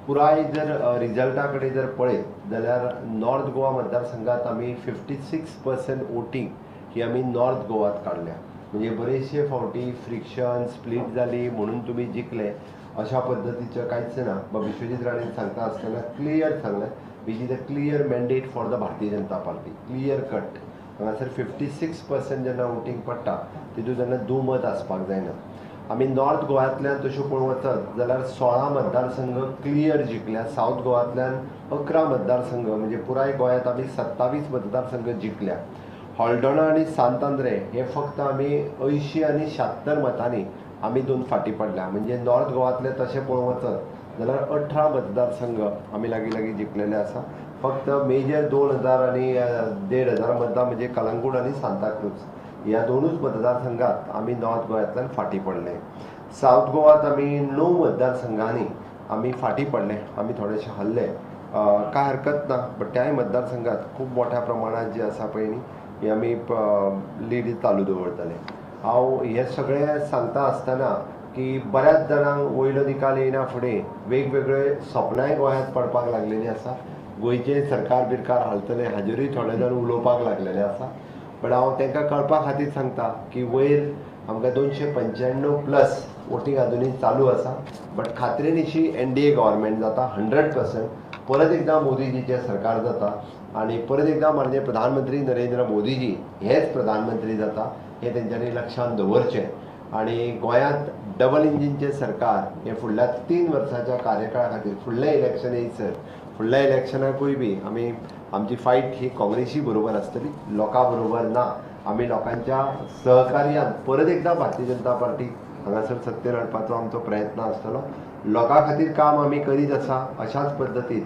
पुराय जर रिजल्टा कडेन जर पळयत जाल्यार नॉर्थ गोवा मतदारसंघात आमी 56% वोटींग ही आमी नॉर्थ गोवात काडल्या. म्हणजे बरेचशे फावटी फ्रिक्शन स्प्लीट जाली म्हणून तुमी जिखले अशा पद्दतीचें कांयच ना. विश्वजीत राणेन सांगता आसतना क्लियर सांगलें, which is a clear mandate for the Bharatiya Janata Party, clear cut. हांगासर 56% जेन्ना वोटींग पडटा तितूंत तेन्ना दुमत आसपाक जायना. आमी नॉर्थ गोवांतल्यान तश्यो पळोवंक वचत जाल्यार 16 मतदारसंघ क्लियर जिखल्या, सावथ गोवांतल्यान 11 मतदारसंघ, म्हणजे पुराय गोंयांत आमी 27 मतदारसंघ जिखल्या. हळदोणा आनी सांत आंद्रे हे फक्त आमी 80 आनी 76 मतांनी आमी 2 फाटीं पडल्या. म्हणजे नॉर्थ गोवांतले तशें पळोवंक वचत जाल्यार 18 मतदारसंघ आमी लागीं लागीं जिखलेले आसा. फक्त मेजर 2000 आनी 1500 मतदां म्हणजे कलंगूट आनी सांताक्रूज ह्या दोनूच मतदारसंघात आमी नॉर्थ गोव्यांतल्यान फाटीं पडले. सावथ गोवात आमी 9 मतदारसंघांनी आमी फाटीं पडले, आमी थोडेशे हरले, काय हरकत ना, बट त्याय मतदारसंघात खूब मोठ्या प्रमाणात जे आसा पळय न्ही हे आमी लीड चालू दवरतले. हांव हें सगळें सांगता आसतना की बऱ्याच जाणांक वयलो निकाल येयना फुडें वेगवेगळे सपनांय गोंयांत पडपाक लागलेलीं आसा. गोंयचें सरकार बिरकार हालतलें हाजेरूय थोडे जाण उलोवपाक लागलेले आसा. बट हांव तांकां कळपा खातीर सांगता की वयर आमकां 295 प्लस वोटींग अजुनूय चालू आसा, बट खात्रेनिशी NDA government जाता 100%. परत एकदां मोदीजीचें सरकार जाता आनी परत एकदां माननीय प्रधानमंत्री नरेंद्र मोदीजी हेच प्रधानमंत्री जाता हें तेंच्यांनी लक्षांत दवरचें. आनी गोंयांत डबल इंजिनचें सरकार हें फुडल्या 3 वर्सांच्या कार्यकाळा खातीर फुडलें इलेक्शन येयसर फुडल्या इलेक्शनाकूय बी आमी आमची फायट ही काँग्रेसी बरोबर आसतली, लोकां बरोबर ना. आमी लोकांच्या सहकार्यान परत एकदां भारतीय जनता पार्टी हांगासर सत्तेर हाडपाचो आमचो प्रयत्न आसतलो. लोकां खातीर काम आमी करीत आसा, अशाच पद्दतीन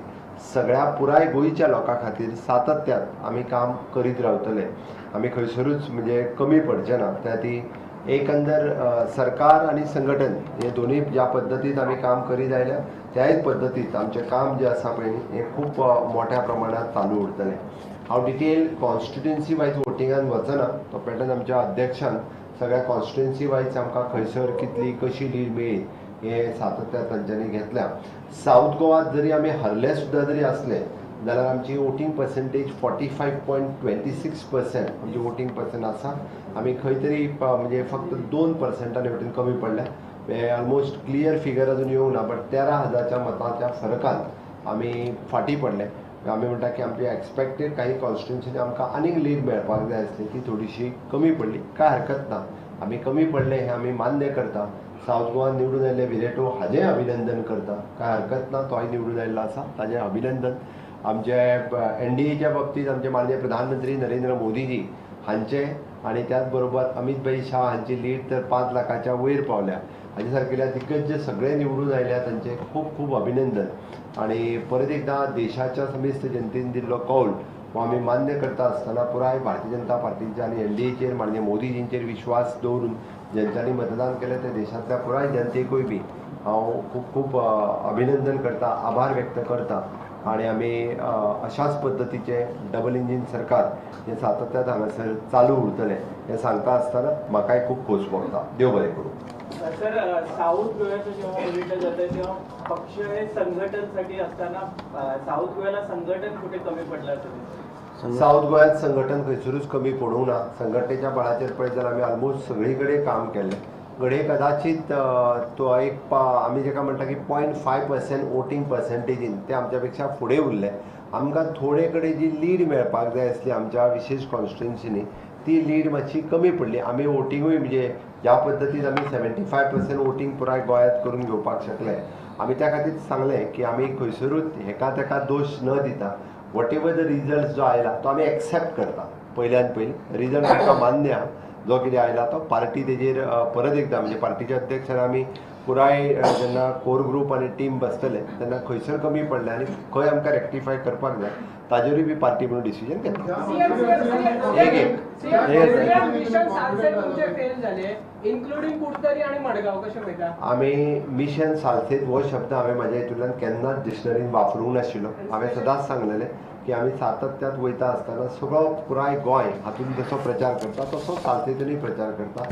सगळ्या पुराय गोंयच्या लोकां खातीर सातत्यान आमी काम करीत रावतले. आमी खंयसरूच म्हणजे कमी पडचे ना. त्या ती एकंदर सरकार आनी संघटन हे दोनूय ज्या पद्दतीन आमी काम करीत आयल्या त्याच पद्दतीत आमचें काम जें आसा पळय न्ही हें खूब मोठ्या प्रमाणात चालू उरतलें. हांव डिटेल कॉन्स्टिट्युएन्सी वायज वोटिंगान वचना, तो पॅटर्न आमच्या अध्यक्षान सगळ्या कॉन्स्टिट्युएन्सी वायज आमकां खंयसर कितली कशी लीड मेळ्ळी हें सातत्यान तांच्यांनी घेतल्या. सावथ गोवात जरी आमी हरले सुद्दां जरी आसले जाल्यार आमची वोटींग पर्संटेज 45.26% आमची वोटींग पर्संट आसा. आमी खंय तरी म्हणजे फक्त 2% वटेन कमी पडल्या. ऑलमोस्ट क्लियर फिगर अजून येवंक ना, बट 13,000च्या मताच्या फरकान आमी फाटीं पडले. आमी म्हणटा की आमची एक्सपेक्टेड काही कॉन्स्टिट्युएन्सीनी आमकां आनीक लीड मेळपाक जाय आसली, ती थोडीशी कमी पडली. काय हरकत ना, आमी कमी पडले हें आमी मान्य करता. सावथ गोवान निवडून आयिल्ले विरेटो हाजें अभिनंदन करता, काय हरकत ना, तोय निवडून आयिल्लो आसा ताजें अभिनंदन. आमचे NDAच्या बाबतींत आमचे माननीय प्रधानमंत्री नरेंद्र मोदीजी हांचे आनी त्याच बरोबर अमित भाई शाह हांची लीड तर 5 लाखाच्या वयर पावल्या. हाजे सारकेल्या दिग्गज जे सगळे निवडून आयल्या तांचें खूब खूब अभिनंदन. आनी परत एकदां देशाच्या समेस्त जनतेन दिल्लो कौल हो आमी मान्य करता आसतना पुराय भारतीय जनता पार्टीच्या आनी NDAचेर माननीय मोदीजींचेर विश्वास दवरून ज्यांच्यांनी मतदान केलें त्या देशांतल्या पुराय जनतेकूय बी हांव खूब खूब अभिनंदन करता, आभार व्यक्त करता. आनी आमी अशाच पद्दतीचें डबल इंजीन सरकार हें सातत्यान हांगासर चालू उरतलें हें सांगता आसतना म्हाकाय खूब खोस भोगता. देव बरें करूं. सर, साऊथ गोव्याचं जेव्हा बघितलं जातं तेव्हा पक्ष हे संघटनसाठी असताना साऊथ गोव्याला संघटन कुठे कमी पडलं असेल? साऊथ गोव्यात संघटन खंयसरूच कमी पडूंक ना. संघटनेच्या बळाचेर पळयत जाल्यार आमी ऑलमोस्ट सगळी कडेन काम केल्लें. घडये कदाचीत तो एक आमी जेका म्हणटा की 0.5% वोटींग पर्संटेजीन ते आमच्या पेक्षा फुडें उरले. आमकां थोडे कडेन जी लीड मेळपाक जाय आसली आमच्या विशेश कॉन्स्टिट्युएन्सीनी ती लीड मातशी कमी पडली. आमी वोटिंगूय म्हणजे ज्या पद्दतीन आमी 75% वोटींग पुराय गोंयांत करून घेवपाक शकले. आमी त्या खातीर सांगलें की आमी खंयसरूच हेका तेका दोश न दिता What ever the result जो आयला तो आमी एक्सेप्ट करता. पयल्यान पयलीं रिजल्ट आमकां मान्य आहा, जो कितें आयला तो पार्टी तेजेर परत एकदां म्हणजे पार्टीच्या अध्यक्षान आमी पुराय जेन्ना कोर ग्रूप आनी टीम बसतले तेन्ना खंयसर कमी पडले आनी खंय आमकां रेक्टिफाय करपाक जाय ताजेरूय बी पार्टी म्हणून डिसिजन घेतला. एक एक आमी मिशन सालसेत हो शब्द हांवें म्हाज्या हितूंतल्यान केन्नाच डिक्शनरीन वापरूंक नाशिल्लो. हांवें सदांच सांगलेलें की आमी सातत्यात वयता आसतना सगळो पुराय गोंय हातूंत जसो प्रचार करता तसो सालसेतूनय प्रचार करता.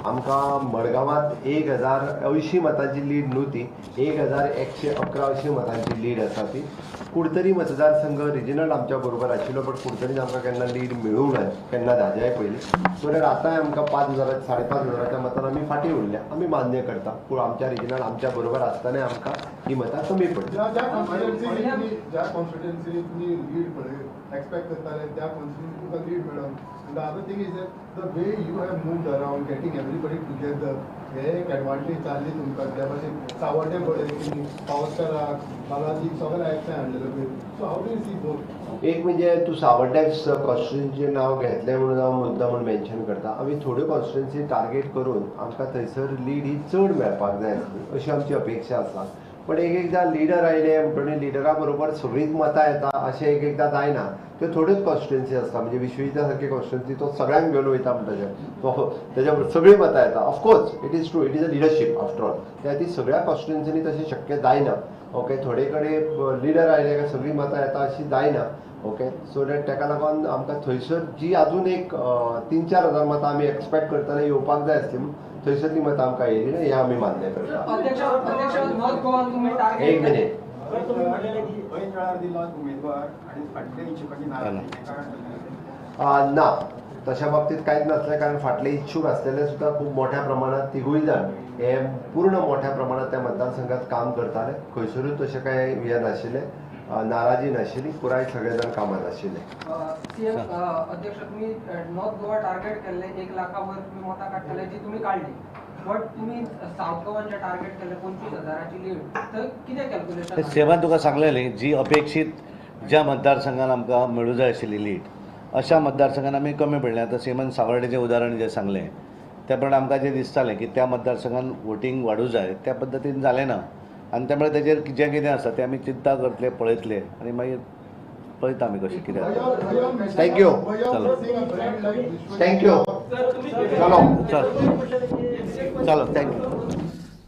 आमकां मडगांवांत 1080 मतांची लीड न्हू, ती 1111 अशी मतांची लीड आसा. ती कुडतरी मतदारसंघ रिजनल आमच्या बरोबर आशिल्लो, बट कुडतरीन आमकां केन्ना लीड मेळूंक ना, केन्ना धाज्याय पयलीं. सो that आतांय आमकां 5,000 5,500 मतान आमी फाटीं उरल्या, आमी मान्य करता. पूण आमच्या रिजनल आमच्या बरोबर आसतनाय आमकां ही मतां कमी पडली. एक्सपेक्ट करताले त्या कॉन्स्टिट्युएन्सी तुका लीड मेळोन. The other thing is that the way you have moved around getting everybody together हे एक एडवांटेज जाल्ली तुमकां. त्या भाशेन सावड्डे पळय की पावसकाराक बालाजीक सगळें एकठांय हाडलेलो पळय. So how do you see both? एक म्हणजे तूं सावड्ड्याक कॉन्स्टिट्युएन्सीचें नांव घेतलें म्हणून हांव मुद्दा म्हूण मेन्शन करता. आमी थोड्यो कॉन्स्टिट्युएन्सी टार्गेट करून आमकां थंयसर लीड ही चड मेळपाक जाय आसली अशी आमची अपेक्षा आसा. पण एक एकदां लिडर आयले म्हणटकीर लिडरा बरोबर सगळींच मतां येता अशें एक एकदां जायना. त्यो थोड्योच कॉन्स्टिट्युएन्सी आसता, म्हणजे विश्वजिता सारकी कॉन्स्टिट्युएन्सी तो सगळ्यांक घेवन वयता म्हणटा तो तेज्या बरोबर सगळीं मतां येता. Of course it is true, it is a leadership after all. त्या खातीर सगळ्या कॉन्स्टिट्युएन्सीनी तशें शक्य जायना. ओके, थोडे कडेन लिडर आयले काय सगळीं मतां येता अशी जायना. ओके, सो that तेका लागून आमकां थंयसर जी आजून एक 3-4 हजार मतां आमी एक्सपेक्ट करतना येवपाक जाय आसली म्हूण थंयसर ती मतां आमकां येयली ना, हें आमी मान्य करता. एक मिनीट. ना, तशा बाबतीत कांयच नासलें, कारण फाटले इच्छूक आसलेले सुद्दां खूब मोठ्या प्रमाणात तिगूय जाण हे पूर्ण मोठ्या प्रमाणात त्या मतदारसंघात काम करताले. खंयसरूच तशें कांय हें नाशिल्लें, नाराजी नाशिल्ली, पुराय सगळे जाण कामात आशिल्ले. सीएम अध्यक्ष, तुम्ही नॉर्थ गोवा टार्गेट केल्ले 1 लाखा वयर तुम्ही मतां काडटले जी तुम्ही काडली, बट तुम्ही सावथ गोवान जे टार्गेट केले 25,000 लीड, तर कितें कॅल्क्युलेशन? सीएमान तुका सांगलेलें जी अपेक्षीत ज्या मतदारसंघान आमकां मेळूं जाय आशिल्ली लीड अशा मतदारसंघान आमी कमी पडले. आतां सीएमान सावर्डेचें उदाहरण जें सांगलें त्या प्रमाणे आमकां जें दिसतालें की त्या मतदारसंघान वोटींग वाडूं जाय त्या पद्दतीन जालें ना, आनी त्यामुळे तेजेर जें कितें आसा तें आमी चिंता करतले, पळयतले आनी मागीर पळयता आमी कशें कितें. Thank you, thank you. चलो चल चलो, thank you.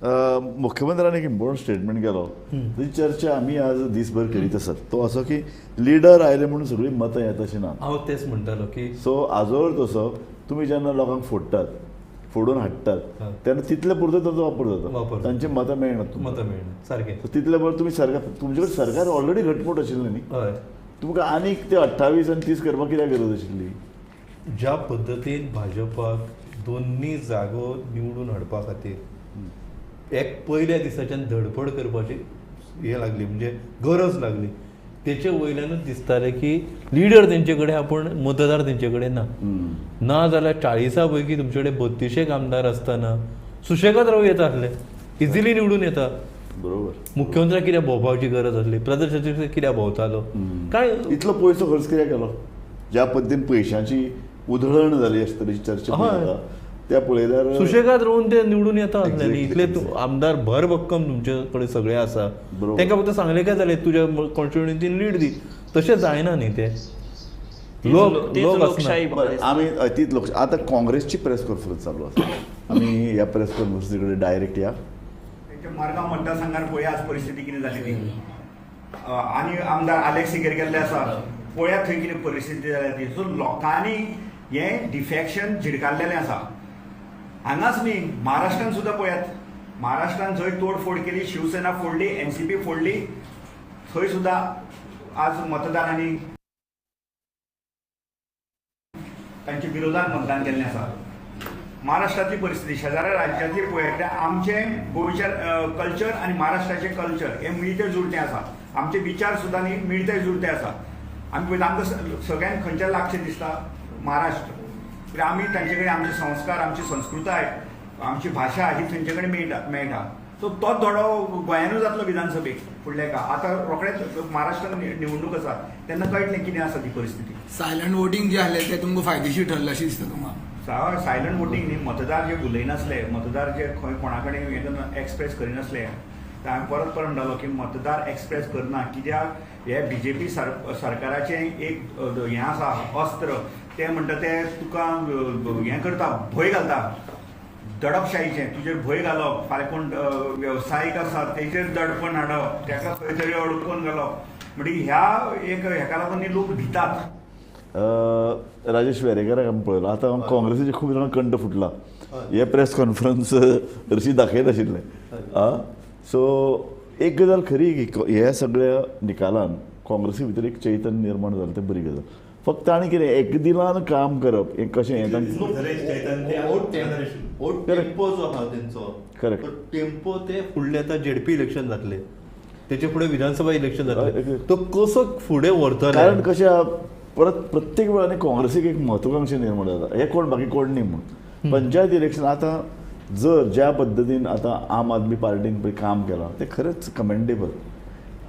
मुख्यमंत्र्यान एक इम्पॉर्टंट स्टेटमेंट केलो, ताची चर्चा आमी आज दीसभर करीत आसात. तो असो की लिडर आयले म्हणून सगळीं मतां येता अशें ना. हांव तेच म्हणटालो की सो आजोर तसो तुमी जेन्ना लोकांक फोडटात, फोडून हाडटात तेन्ना तितले पुरतो ताचो वापर जाता, तांची मतां मेळना, मतां मेळना सारकें. तितले बरोबर तुमी सरकार, तुमचे कडेन सरकार ऑलरेडी घटमूट आशिल्लें न्ही, तुमकां आनीक ते 28 आनी 30 करपाक कित्याक गरज आशिल्ली? ज्या पद्दतीन भाजपाक दोन्ही जागो निवडून हाडपा खातीर एक पयल्या दिसाच्यान धडपड करपाची हें लागली, म्हणजे गरज लागली, तेचे वयल्यानूच दिसतालें की लिडर तेंचे कडेन आहा पूण मतदार तेंचे कडेन ना. ना जाल्यार 40 पैकी तुमचे कडेन 32 आमदार आसतना सुशेगाद रावूं येता आसले, इजिली निवडून येता. बरोबर. मुख्यमंत्र्याक कित्याक भोंवपाची गरज आसली, प्रदेश अध्यक्ष कित्याक भोंवतालो, काय इतलो पयसो खर्च कित्याक केलो? ज्या पद्दतीन पयशांची उधळण जाली अशे तरेची चर्चा त्या पळयल्यार सुशेगाद रावून ते निवडून येता आसले न्ही. इतले आमदार भर भक्कम तुमचे कडेन सगळे आसा, तांकां फक्त सांगलें काय जालें तुज्या कॉन्स्टिट्युएन्सीन लीड दी, तशें जायना न्ही तें. लोक आमी तीच लोक. आतां काँग्रेसची प्रेस कॉन्फरन्स चालू आसा, आमी ह्या प्रेस कॉन्फरन्सी कडेन डायरेक्ट या. मडगांव मतदारसंघार पळया आज परिस्थिती कितें जाली ती, आनी आमदार आलेक्स सिकेर गेल्ले आसा, पळयात थंय कितें परिस्थिती जाल्या ती. सो लोकांनी हें डिफेक्शन झिडकारलेलें आसा. हांगाच न्ही, महाराष्ट्रान सुद्दां पळयात, महाराष्ट्रान जंय तोडफोड केली, शिवसेना फोडली, एनसीपी फोडली, थंय सुद्दां आज मतदारांनी तांच्या विरोधात मतदान केल्लें आसा. महाराष्ट्रातली परिस्थिती शेजाऱ्या राज्यांतली पळयत आमचें गोंयचें कल्चर आनी महाराष्ट्राचें कल्चर हें मिळते जुळतें आसा, आमचे विचार सुद्दां न्ही मिळते जुळते आसा. आमी पळयता आमकां सगळ्यांक खंयच्या लागचें दिसता महाराष्ट्र, कित्याक आमी तांचे कडेन आमचे संस्कार, आमची संस्कृताय, आमची भाशा ही थंयचे कडेन मेळटा. सो तोच धडो गोंयानूय जातलो विधानसभेक फुडल्या एका. आतां रोखडेच महाराष्ट्रान निवडणूक आसा तेन्ना कळटलें कितें आसा ती परिस्थिती. सायलंट वोटींग जें आसलें तें तुमकां फायदेशीर ठरलें अशें दिसता तुमकां? सायलंट वोटींग न्ही, मतदार जे उलयनासले, मतदार जे खंय कोणा कडेन एक्सप्रेस करिनासले, हांवें परत परत म्हणटालो की मतदार एक्सप्रेस करना कित्याक हे बीजेपी सरकाराचें एक हें आसा अस्त्र, तें म्हणटा तें तुका हें करता, भंय घालता, दडपशाहीचें तुजेर भंय घालप, फाल्यां कोण वेवसायीक आसा तेजेर दडपण हाडप, ताका खंय तरी अडकोवन घालप, म्हणजे ह्या एक हेका लागून लोक भितात. राजेश वेरेकराक आमी पळयलो आतां काँग्रेसीचे खूब जाणां कंठ फुटला, हे प्रेस कॉन्फरन्स हरशीं दाखयनाशिल्लें. सो एक गजाल खरी की ह्या सगळ्या निकालान काँग्रेसी भितर एक चैतन्य निर्माण जालें, तें बरी गजाल. फक्त आनी कितें एक दिलान काम करप हें कशें हें टेम्पो जो आहा तेंचो, करेक्ट टेम्पो ते फुडले आतां जेडपी इलेक्शन जातले, तेचे फुडें विधानसभा इलेक्शन जातले, तो कसो फुडें व्हरतले? कारण कशें परत प्रत्येक वेळान काँग्रेसीक एक महत्वाकांक्षा निर्माण जाता, हे कोण बाकी कोण न्ही म्हूण. पंचायत इलेक्शन आतां जर ज्या पद्दतीन आतां आम आदमी पार्टीन पळय काम केलां तें खरेंच कमेंडेबल.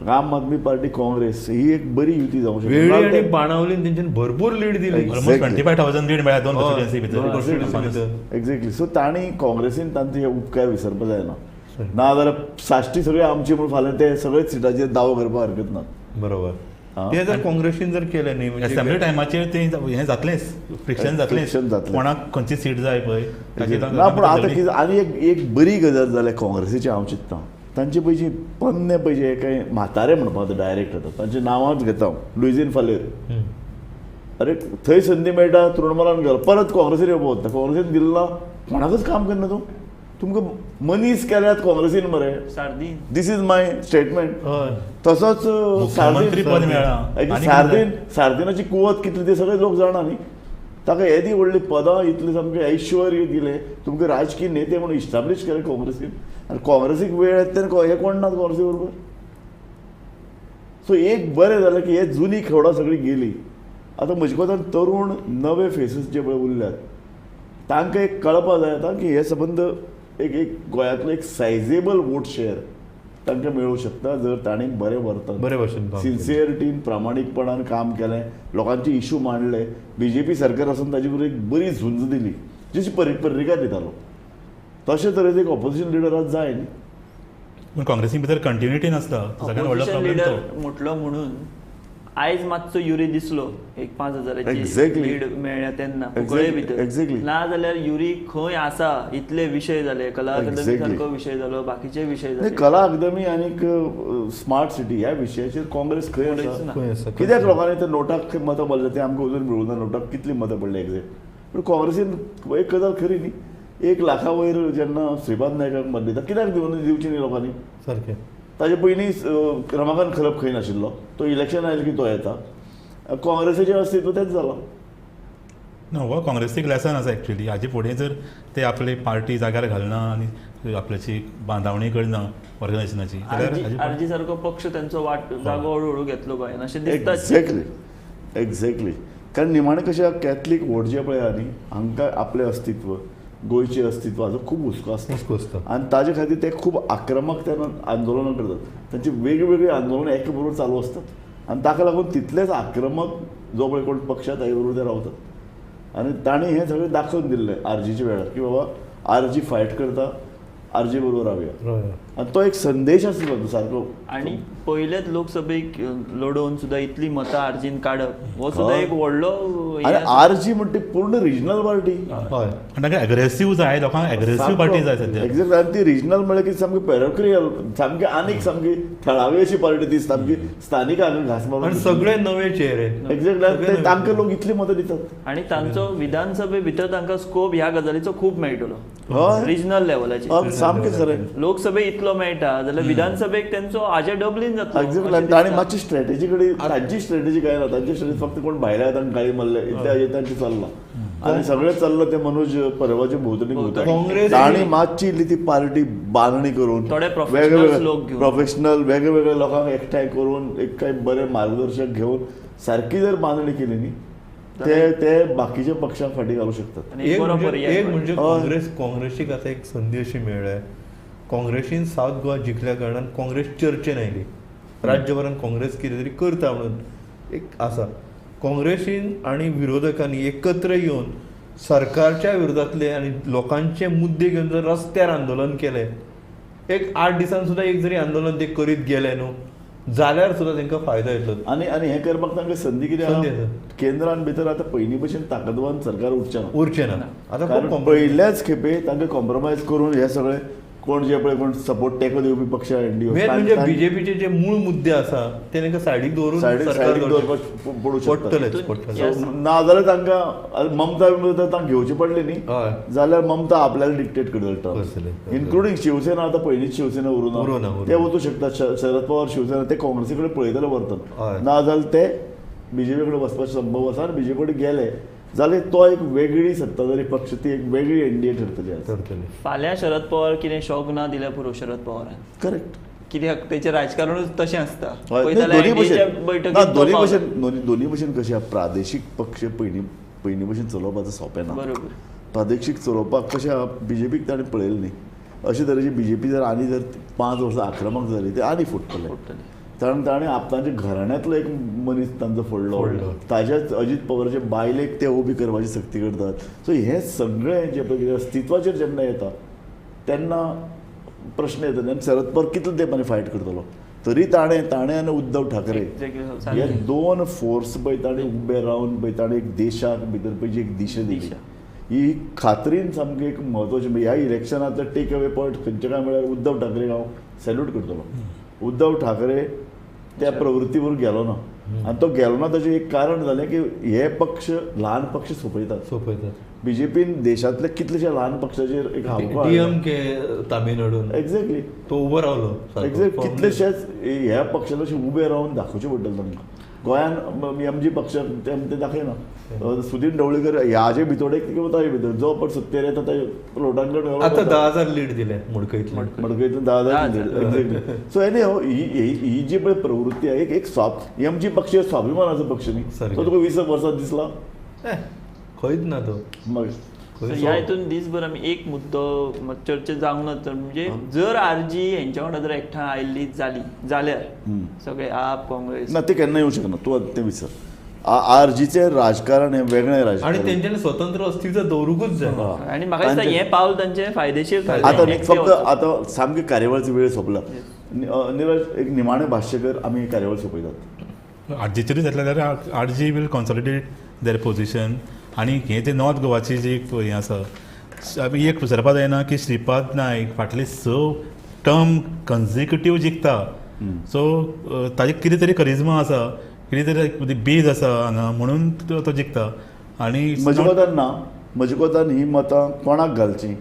आम आदमी पार्टी काँग्रेस ही एक बरी युती जावंक शकता. वेळी आनी बाणावलीन तेंच्यानी भरपूर लीड दिली, 25,000 लीड मेळ्ळ्या दोन कॉन्स्टिट्युएन्सी भितर. एक्झॅक्टली. सो तांणी काँग्रेसीन तांचे हे उपकार विसरपा जायना, ना जाल्यार साश्टी सगळे आमची म्हूण फाल्यां ते सगळे सिटाचेर दावो करपाक हरकत ना. बरोबर. ते जर काँग्रेसीन जर केलें न्ही असेंब्ली टायमाचेर तें हें जातलेंच, फ्रिक्शन जातलेंच, कोणाक खंयची सीट जाय पळय. ना पूण आतां कितें आनी एक बरी गजाल जाल्या काँग्रेसीची हांव चिंत्ता, तांचे पयशे पन्ने पयशे कांय म्हातारे म्हणपाक डायरेक्ट आतां तांचे नांवांच घेता हांव, लुईझीन फालेर. अरे थंय संदी मेळटा तृणमूलान गेलो, परत काँग्रेसीन येवपा वता, काँग्रेसीन दिल्लो ना, कोणाकच काम करना तूं, तुमकां मनीस केल्यात काँग्रेसीन मरे. This is my statement. तसोच सार्दीन, सार्दिनाची कुवत कितली ते सगळे लोक जाणा न्ही, ताका येदी व्हडली पदां इतली सामकें ऐश्वर्य दिलें, तुमकां राजकीय नेते म्हणून इस्टाब्लीश केलें काँग्रेसीन, आनी काँग्रेसीक वेळ येता तेन्ना हे कोण नात काँग्रेसी बरोबर. सो एक बरें जालें की हे जुनी खेवडां सगळीं गेली. आतां म्हजे कोतान तरूण नवे फेसीस जे पळय उरल्यात तांकां एक कळपा जाय आतां की हे सबंद एक एक गोंयांतलो एक सायजेबल वोट शेअर तांकां मेळूं शकता जर तांणी बरें वर्तन, बरे भशेन, सिन्सियरिटीन, प्रामाणीकपणान काम केलें, लोकांचे इशू मांडले, बीजेपी सरकार आसून ताजे बरोबर एक बरी झुंज दिली जशी पर्रीकार दितालो तशे तरेचे एक ऑपोजिशन लिडर आज जाय न्ही. पूण काँग्रेसी भितर कंटिन्युटी नासता, सगळ्यांत व्हडलो प्रॉब्लेम तो म्हटलो म्हणून आयज मातसो युरी दिसलो एक 5,000 लीड मेळ्ळ्या तेन्ना कुंकळे भितर. एक्झॅक्टली. ना जाल्यार युरी खंय आसा इतले विशय जाले, कला अकादमी सारको विशय जालो, बाकीचे विशय जाले. कला अकादमी आनीक स्मार्ट सिटी ह्या विशयाचेर काँग्रेस खंय आसा? कित्याक लोकांनी ते नोटाक मतां मारले ते आमकां अजून मेळूंक ना, नोटाक कितली मतां पडली एक्झॅक्ट. पूण काँग्रेसीन एक गजाल खरी न्ही, 1 लाखा वयर जेन्ना श्रीपाद नायकाक मत दिता कित्याक दिवची न्ही लोकांनी? सारकें. ताजे पयलीं रमाकांत खलप खंय नाशिल्लो, तो इलेक्शन आयलें की तो येता. काँग्रेसीचें अस्तित्व तेंच जालां. ना हो काँग्रेसीक लेसन आसा एक्चुअली. हाजे फुडें जर ते आपली पार्टी जाग्यार घालना आनी आपल्याची बांदावणी करना ऑर्गनायझेशनाची, जाल्यार आरजी सारको पक्ष तेंचो वाट जागो हळू हळू घेतलो गोंयान अशें दिसता. Exactly exactly. कारण निमाणें कशें कॅथलीक वोट जे पळय आहा न्ही हांकां आपलें अस्तित्व, गोंयचें अस्तित्व हाचो खूब हुस्को आसता आनी ताजे खातीर ते खूब आक्रमकतेन आंदोलनां करतात. तांची वेगवेगळीं आंदोलनां एका बरोबर चालू आसतात आनी ताका लागून तितलेच आक्रमक जो पळय कोण पक्ष आसा ताजे बरोबर ते रावतात. आनी तांणी हें सगळें दाखोवन दिल्लें आरजीच्या वेळार की बाबा आरजी फायट करता, आरजी बरोबर रावया, आनी तो एक संदेश आसलो सारको. आनी पयलेच लोकसभेक लडोवन सुद्दां इतली मतां आरजीन काडप हो सुद्दां एक व्हडलो. आनी आरजी म्हणटा पूर्ण रिजनल पार्टी. हय, आनी तांकां एग्रेसीव जाय, लोकांक एग्रेसीव पार्टी जाय सद्या. एक्झॅक्टली. आनी ती रिजनल म्हळ्यार कितें सामकी पेरोक्रियल, सामकी आनीक सामकी थळावी अशी पार्टी ती, सामकी स्थानीक हांगा घास मारून सगळे नवे चेहरे. एक्झॅक्टली. तांकां लोक इतली मतां दितात आनी तांचो विधानसभे भितर तांकां स्कोप ह्या गजालीचो खूब मेळटलो रिजनल लेवलाचेर. सामकें खरें. लोकसभे इतलो मेळटा जाल्यार विधानसभेक तेंचो हाजे डबलीन जातलो. एक्झॅक्टली. तांणी मातशी स्ट्रॅटेजी कडेन, तांची स्ट्रॅटेजी काय ना, तांची स्ट्रॅटेजी फक्त कोण भायल्या तांकां गाळी मारले इतले हाजेर तांचें चल्लां आनी सगळें चल्लां तें मनोज परबाचे भोंवतणी घुंवता. तांणी मातशी इल्ली ती पार्टी बांदणी करून वेगवेगळे प्रोफेशनल वेगवेगळे लोकांक एकठांय करून एक काय बरें मार्गदर्शक घेवन सारकी जर बांदणी केली न्ही ते ते बाकीच्या पक्षांक फाटी घालूं शकतात. एक म्हणजे काँग्रेस काँग्रेसीक आतां एक संदी अशी मेळ्ळ्या, काँग्रेसीन सावथ गोवा जिखल्या कारणान काँग्रेस चर्चेन आयली, राज्यभरान काँग्रेस कितें तरी करता म्हणून एक आसा. काँग्रेसीन आनी विरोधकांनी एकत्र येवन सरकारच्या विरोधांतले आनी लोकांचे मुद्दे घेवन जर रस्त्यार आंदोलन केलें, एक 8 दिसान सुद्दां एक जरी आंदोलन ते करीत गेले न्हू जाल्यार सुद्दां तांकां फायदो येतलो. आनी आनी हें करपाक तांकां संदी कितें, केंद्रान भितर आतां पयलीं भशेन ताकदवान सरकार उरचें ना. आतां पयल्याच खेपे तांकां कॉम्प्रोमायज करून हे सगळे कोण जे पळय कोण सपोर्ट टेको दिवपी पक्ष एनडीए मेन म्हणजे बीजेपीचे जे मूळ मुद्दे आसा ते तांकां सायडीक दवरून सायडीक दवरपाक पडूं शकता. ना जाल्यार तांकां ममता तांकां घेवची पडली न्ही जाल्यार ममता आपल्याला डिक्टेट करतले, इन्क्लुडींग शिवसेना. आतां पयलींच शिवसेना उरूना, ते वचूं शकता. शरद पवार शिवसेना ते काँग्रेसी कडेन पळयतले वर्तन, ना जाल्यार ते बीजेपी कडेन वचपाचो संभव आसा. आनी बीजेपी कडेन गेले जाल्यार तो एक वेगळी सत्ताधारी पक्ष, ती एक वेगळी एनडीए ठरतली. फाल्यां शरद पवार कितें शॉक ना दिल्यार पुरो शरद पवारान, करेक्ट, कित्याक तेचें राजकारणूच तशें आसता. दोन्ही भशेन दोन्ही भशेन कशें प्रादेशीक पक्ष पयलीं पयलीं भशेन चलोवपाचो सोंपें ना. बरोबर, प्रादेशीक चलोवपाक कशें बीजेपीक ताणें पळयलें न्ही. अशे तरेची बीजेपी जर आनी जर 5 वर्सां आक्रमक जाली ते आनी फुट्टले. कारण ताणें आपणाच्या घराण्यांतलो एक मनीस तांचो फोडलो, ताज्याच अजीत पवाराचे बायलेक ते उबी करपाची सक्ती करतात. सो हें सगळें जें पळय कितें अस्तित्वाचेर जेन्ना येता तेन्ना प्रश्न येता. आनी शरद पवार कितले तेंपानी फायट करतलो, तरी ताणें ताणें आनी उद्धव ठाकरे हे 2 फोर्स पळय ताणें उबे रावन पळय ताणें एक देशाक भितर पळय जी एक दिशा दिली, ही खात्रीन सामकी एक म्हत्वाची. ह्या इलेक्शनांतलो टेक अवे पॉयंट खंयचे काय म्हळ्यार उद्धव ठाकरे हांव सॅल्यूट करतलो. उद्धव ठाकरे त्या प्रवृत्तीवर गेलो ना, आनी तो गेलो ना ताचें एक कारण जालें की हे पक्ष ल्हान पक्ष सोंपयतात. बीजेपीन देशांतले कितलेशे ल्हान पक्षाचेर एक हावको डीएमके तामिळनाडून एक्झॅक्टली तो उबो रावलो, एक्झॅक्ट कितलेशेच ह्या पक्षाला अशें उबे रावन दाखोवचें पडटलें तांकां. गोंयान एमजी पक्ष ते दाखयना. सुदीन ढवळीकर ह्याचे भितोडेक किंवा ताजे भितर जो पण सत्तेर येता ते लोटांगण आतां 10,000 लीड दिले मडकयतले, मडकयतले 10,000 लीड. एक्झॅक्टली. सो एनी ही जी पळय प्रवृत्ती आहे एक एमजी पक्ष स्वाभिमानाचो पक्ष न्ही, तो तुका 20 वर्सां दिसला खंयच ना तो. मागीर ह्या हितून दीसभर आमी एक मुद्दो चर्चा जावंक ना तर म्हणजे जर आरजी हेंच्या वांगडा जर एकठांय आयिल्ली जाली जाल्यार सगळे आप काँग्रेस ना ते केन्ना येवं शकना, तूं तें विसर. आरजीचें राजकारण हें वेगळें राजकारण आनी तेंच्यांनी स्वतंत्र अस्तित्व दवरूंकूच जाय. आनी म्हाका दिसता हें पावल तांचें फायदेशीर. आतां फक्त आतां सामकी कार्यावळीचो वेळ सोंपला. निरज एक निमाणें भाश्य कर, आमी कार्यावळ सोंपयतात. आरजीचेरूच जातलें जाल्यार RG will consolidate their position. आनी हें जें नॉर्थ गोवाची जी हें आसा, आमी एक विसरपा जायना की श्रीपाद नायक फाटले 6 टर्म कन्जिक्युटीव जिखता. सो ताजे कितें तरी करिज्मा आसा, कितें तरी बेज आसा हांगा, म्हणून तो जिखता. आनी म्हज्या कोतान ना, म्हज्या कोतान ही मतां कोणाक घालचीं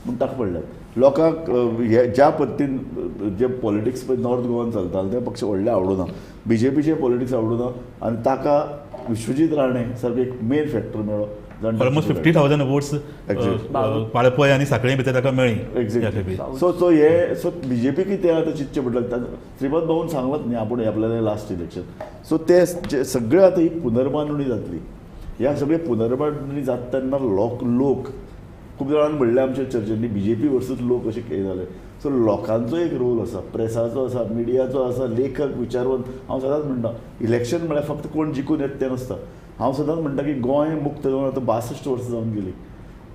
म्हूण ताका पडल्यात लोकांक. हे ज्या पद्दतीन जे पॉलिटिक्स पळय नॉर्थ गोवान चलतालें तें पक्ष व्हडलें आवडूना, बीजेपीचें पॉलिटिक्स आवडूना, आनी ताका विश्वजीत राणे सारको एक मेन फॅक्टर मेळ्ळो. ऑलमोस्ट 50,000 वोट्स वाळपय आनी साखळे भितर ताका मेळ्ळी. एक्झॅक्टली. सो सो हे सो बीजेपी कितें आतां चिंतचें पडलें. श्रीपाद भाऊन सांगलात न्ही आपूण आपल्याला लास्ट इलेक्शन. सो ते जे सगळे आतां ही पुनर्बांदणी जातली, ह्या सगळे पुनर्बांदणी जाता तेन्ना लोक खूब जाणांनी म्हणलें आमच्या चर्चेंत बीजेपी वर्सूस लोक अशें कितें जालें. सो लोकांचो एक रोल आसा, प्रेसाचो आसा, मिडियाचो आसा, लेखक विचारवंत. हांव सदांच म्हणटा इलेक्शन म्हळ्यार फक्त कोण जिखून येता तें नासता. हांव सदांच म्हणटा की गोंय मुक्त जावन आतां 62 वर्सां जावन गेलीं,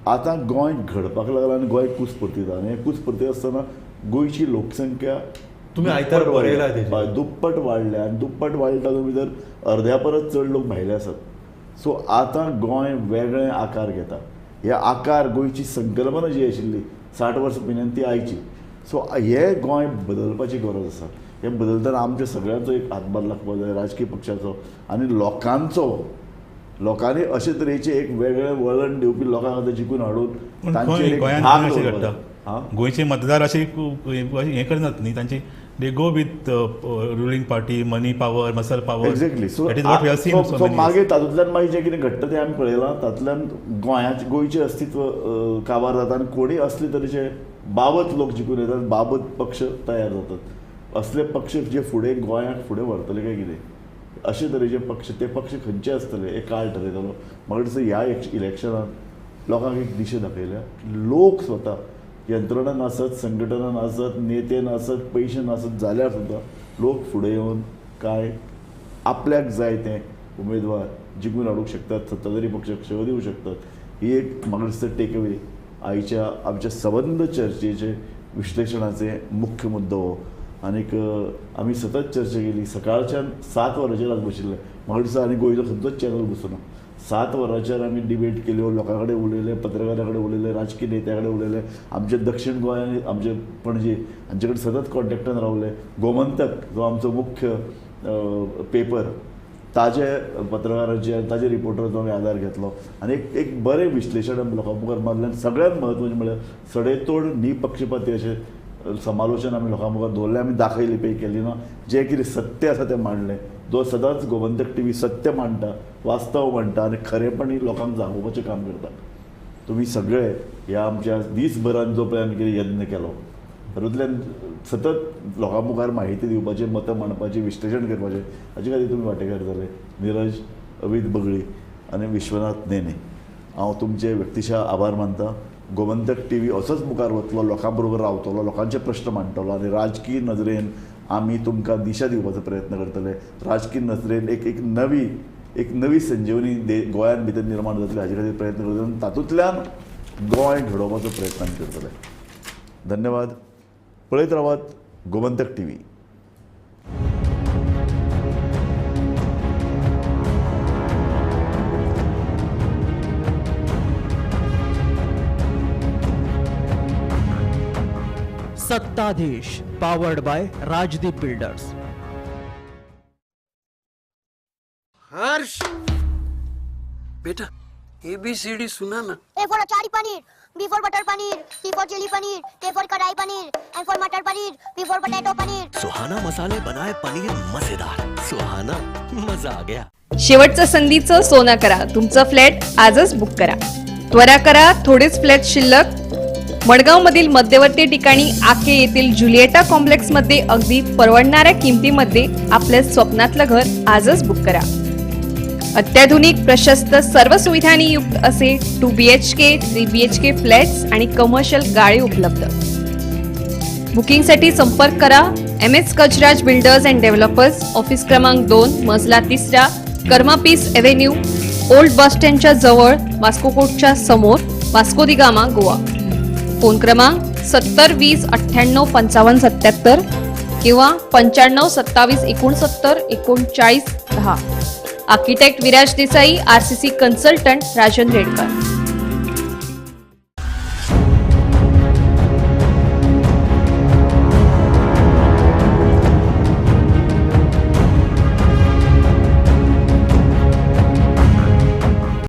आतां गोंय घडपाक लागलां आनी गोंय कूस परतिता. आनी हें कूस परतिता आसतना गोंयची लोकसंख्या तुमी आयतार बरयला दुप्पट वाडल्या, आनी दुप्पट वाडल्या तातूंत भितर अर्द्या परस चड लोक भायले आसात. सो आतां गोंय वेगळें आकार घेता. हे आकार गोंयची संकल्पना जी आशिल्ली 60 वर्सां पयलीं ती आयची. सो हे गोंय बदलपाची गरज आसा. हे बदलतना आमच्या सगळ्यांचो एक हातभार लागपाक जाय, राजकीय पक्षाचो आनी लोकांचो. लोकांनी अशे तरेचे एक वेगळें वळण दिवपी लोकांक आतां जिखून हाडून तांचेर एक धाक. गोंयचे मतदार अशे हें करनात न्ही, तांची they go with ruling party, money power, muscle power. Exactly. So that is what we have seen. So मागीर तातूंतल्यान मागीर जें कितें घडटा तें आमी पळयलां. तातूंतल्यान गोंयचें अस्तित्व काबार जाता आनी कोणूय असले तरेचे बाबत लोक जिखून येतात, बाबत पक्ष तयार जातात. असले पक्ष जे फुडें गोंयाक फुडें व्हरतले काय कितें अशे तरेचे पक्ष, ते पक्ष खंयचे आसतले हे काळ ठरयतलो. म्हाका दिसता ह्या इलेक्शनान लोकांक एक दिशा दाखयल्या. लोक स्वता यंत्रणा नासत, संघटना नासत, नेते नासत, पयशे नासत जाल्यार सुद्दां लोक फुडें येवन काय आपल्याक जाय ते उमेदवार जिखून हाडूंक शकतात, सत्ताधारी पक्षाक शह दिवंक शकतात. ही एक म्हाका दिसता टेक अवे आयच्या आमच्या सबंद चर्चेचे विश्लेशणाचे मुख्य मुद्दो हो. आनीक आमी सतत चर्चा केली. सकाळच्यान 7 वरांचेर आज बशिल्ले, म्हाका दिसता आनी गोंयचो खंयचोच चॅनल बसूना. 7 वरांचेर आमी डिबेट केल्यो, लोकां कडेन उलयले, पत्रकारां कडेन उलयले, राजकी नेत्या कडेन उलयले, आमचे दक्षिण गोंय आनी आमचे पणजे हांचे कडेन सतत कॉन्टेक्टान रावले. गोमंतक जो आमचो मुख्य पेपर ताजे पत्रकारांचे आनी ताजे रिपोर्टराचो आमी आदार घेतलो आनी एक एक बरें विश्लेशण आमी लोकां मुखार मारलें. आनी सगळ्यांत म्हत्वाचें म्हळ्यार सडेतोड निपक्षपाती अशें समालोचन आमी लोकां मुखार दवरलें. आमी दाखयली पे केली ना, जें कितें सत्य आसा तें मांडलें. जो सदांच गोमंतक टीव्ही सत्य मांडटा, वास्तव मांडटा आनी खरेपणी लोकांक जागोवपाचें काम करता. तुमी सगळे ह्या आमच्या दीसभरान जो पळय आमी कितें यत्न केलो तातूंतल्यान सतत लोकां मुखार माहिती दिवपाचें, मतां मांडपाचें, विश्लेशण करपाचें हाचे खातीर तुमी वांटेकार जाले. निरज, अमित बगळी आनी विश्वनाथ नेने, हांव तुमचे व्यक्तिशा आभार मानता. गोमंतक टीव्ही असोच मुखार वतलो, लोकां बरोबर रावतलो, लोकांचे प्रश्न मांडटलो आनी राजकीय नदरेन आमी तुमकां दिशा दिवपाचो प्रयत्न करतले. राजकीय नदरेन एक एक नवी एक नवी संजीवनी गोंयांत भितर निर्माण जातली हाजे खातीर प्रयत्न करतले आनी तातूंतल्यान गोंय घडोवपाचो प्रयत्न आमी करतले. धन्यवाद. पळयत रावात Gomantak TV. Sattadhish powered by Rajdeep builders. Harsh बेटा ABCD सुना ना. A for achari paneer, B for butter paneer, C for chilli paneer, K for kadai paneer, M for matar paneer, P for potato paneer. Suhana मसाले बनाए पनीर मजेदार. सुहाना मजा आ गया. शेवटचं संधीचं सोनं करा, तुमचं फ्लॅट आजच बुक करा. त्वरा करा, थोडेच फ्लॅट शिल्लक. मडगाव मधील मध्यवर्ती ठिकाणी आके येथील जुलिएटा कॉम्प्लेक्स मध्ये अगदी परवडणाऱ्या किमतीमध्ये आपल्या स्वप्नातलं घर आजच बुक करा. अत्याधुनिक प्रशस्त सर्व सुविधांनी युक्त असे 2 BHK 3 BHK flats आणि कमर्शियल गाळे उपलब्ध. बुकिंगसाठी संपर्क करा MS Gajraj builders and developers, office क्रमांक 2, मजला 3, Karma peace avenue, old bus स्टँडच्या जवळ, वास्को कोर्टच्या समोर, वास्को दी गामा, गोवा. फोन क्रमांक 70 20 98 55 77 किंवा 95 27 69 39 10. Architect Viraj Desai, RCC consultant Rajan Redkar.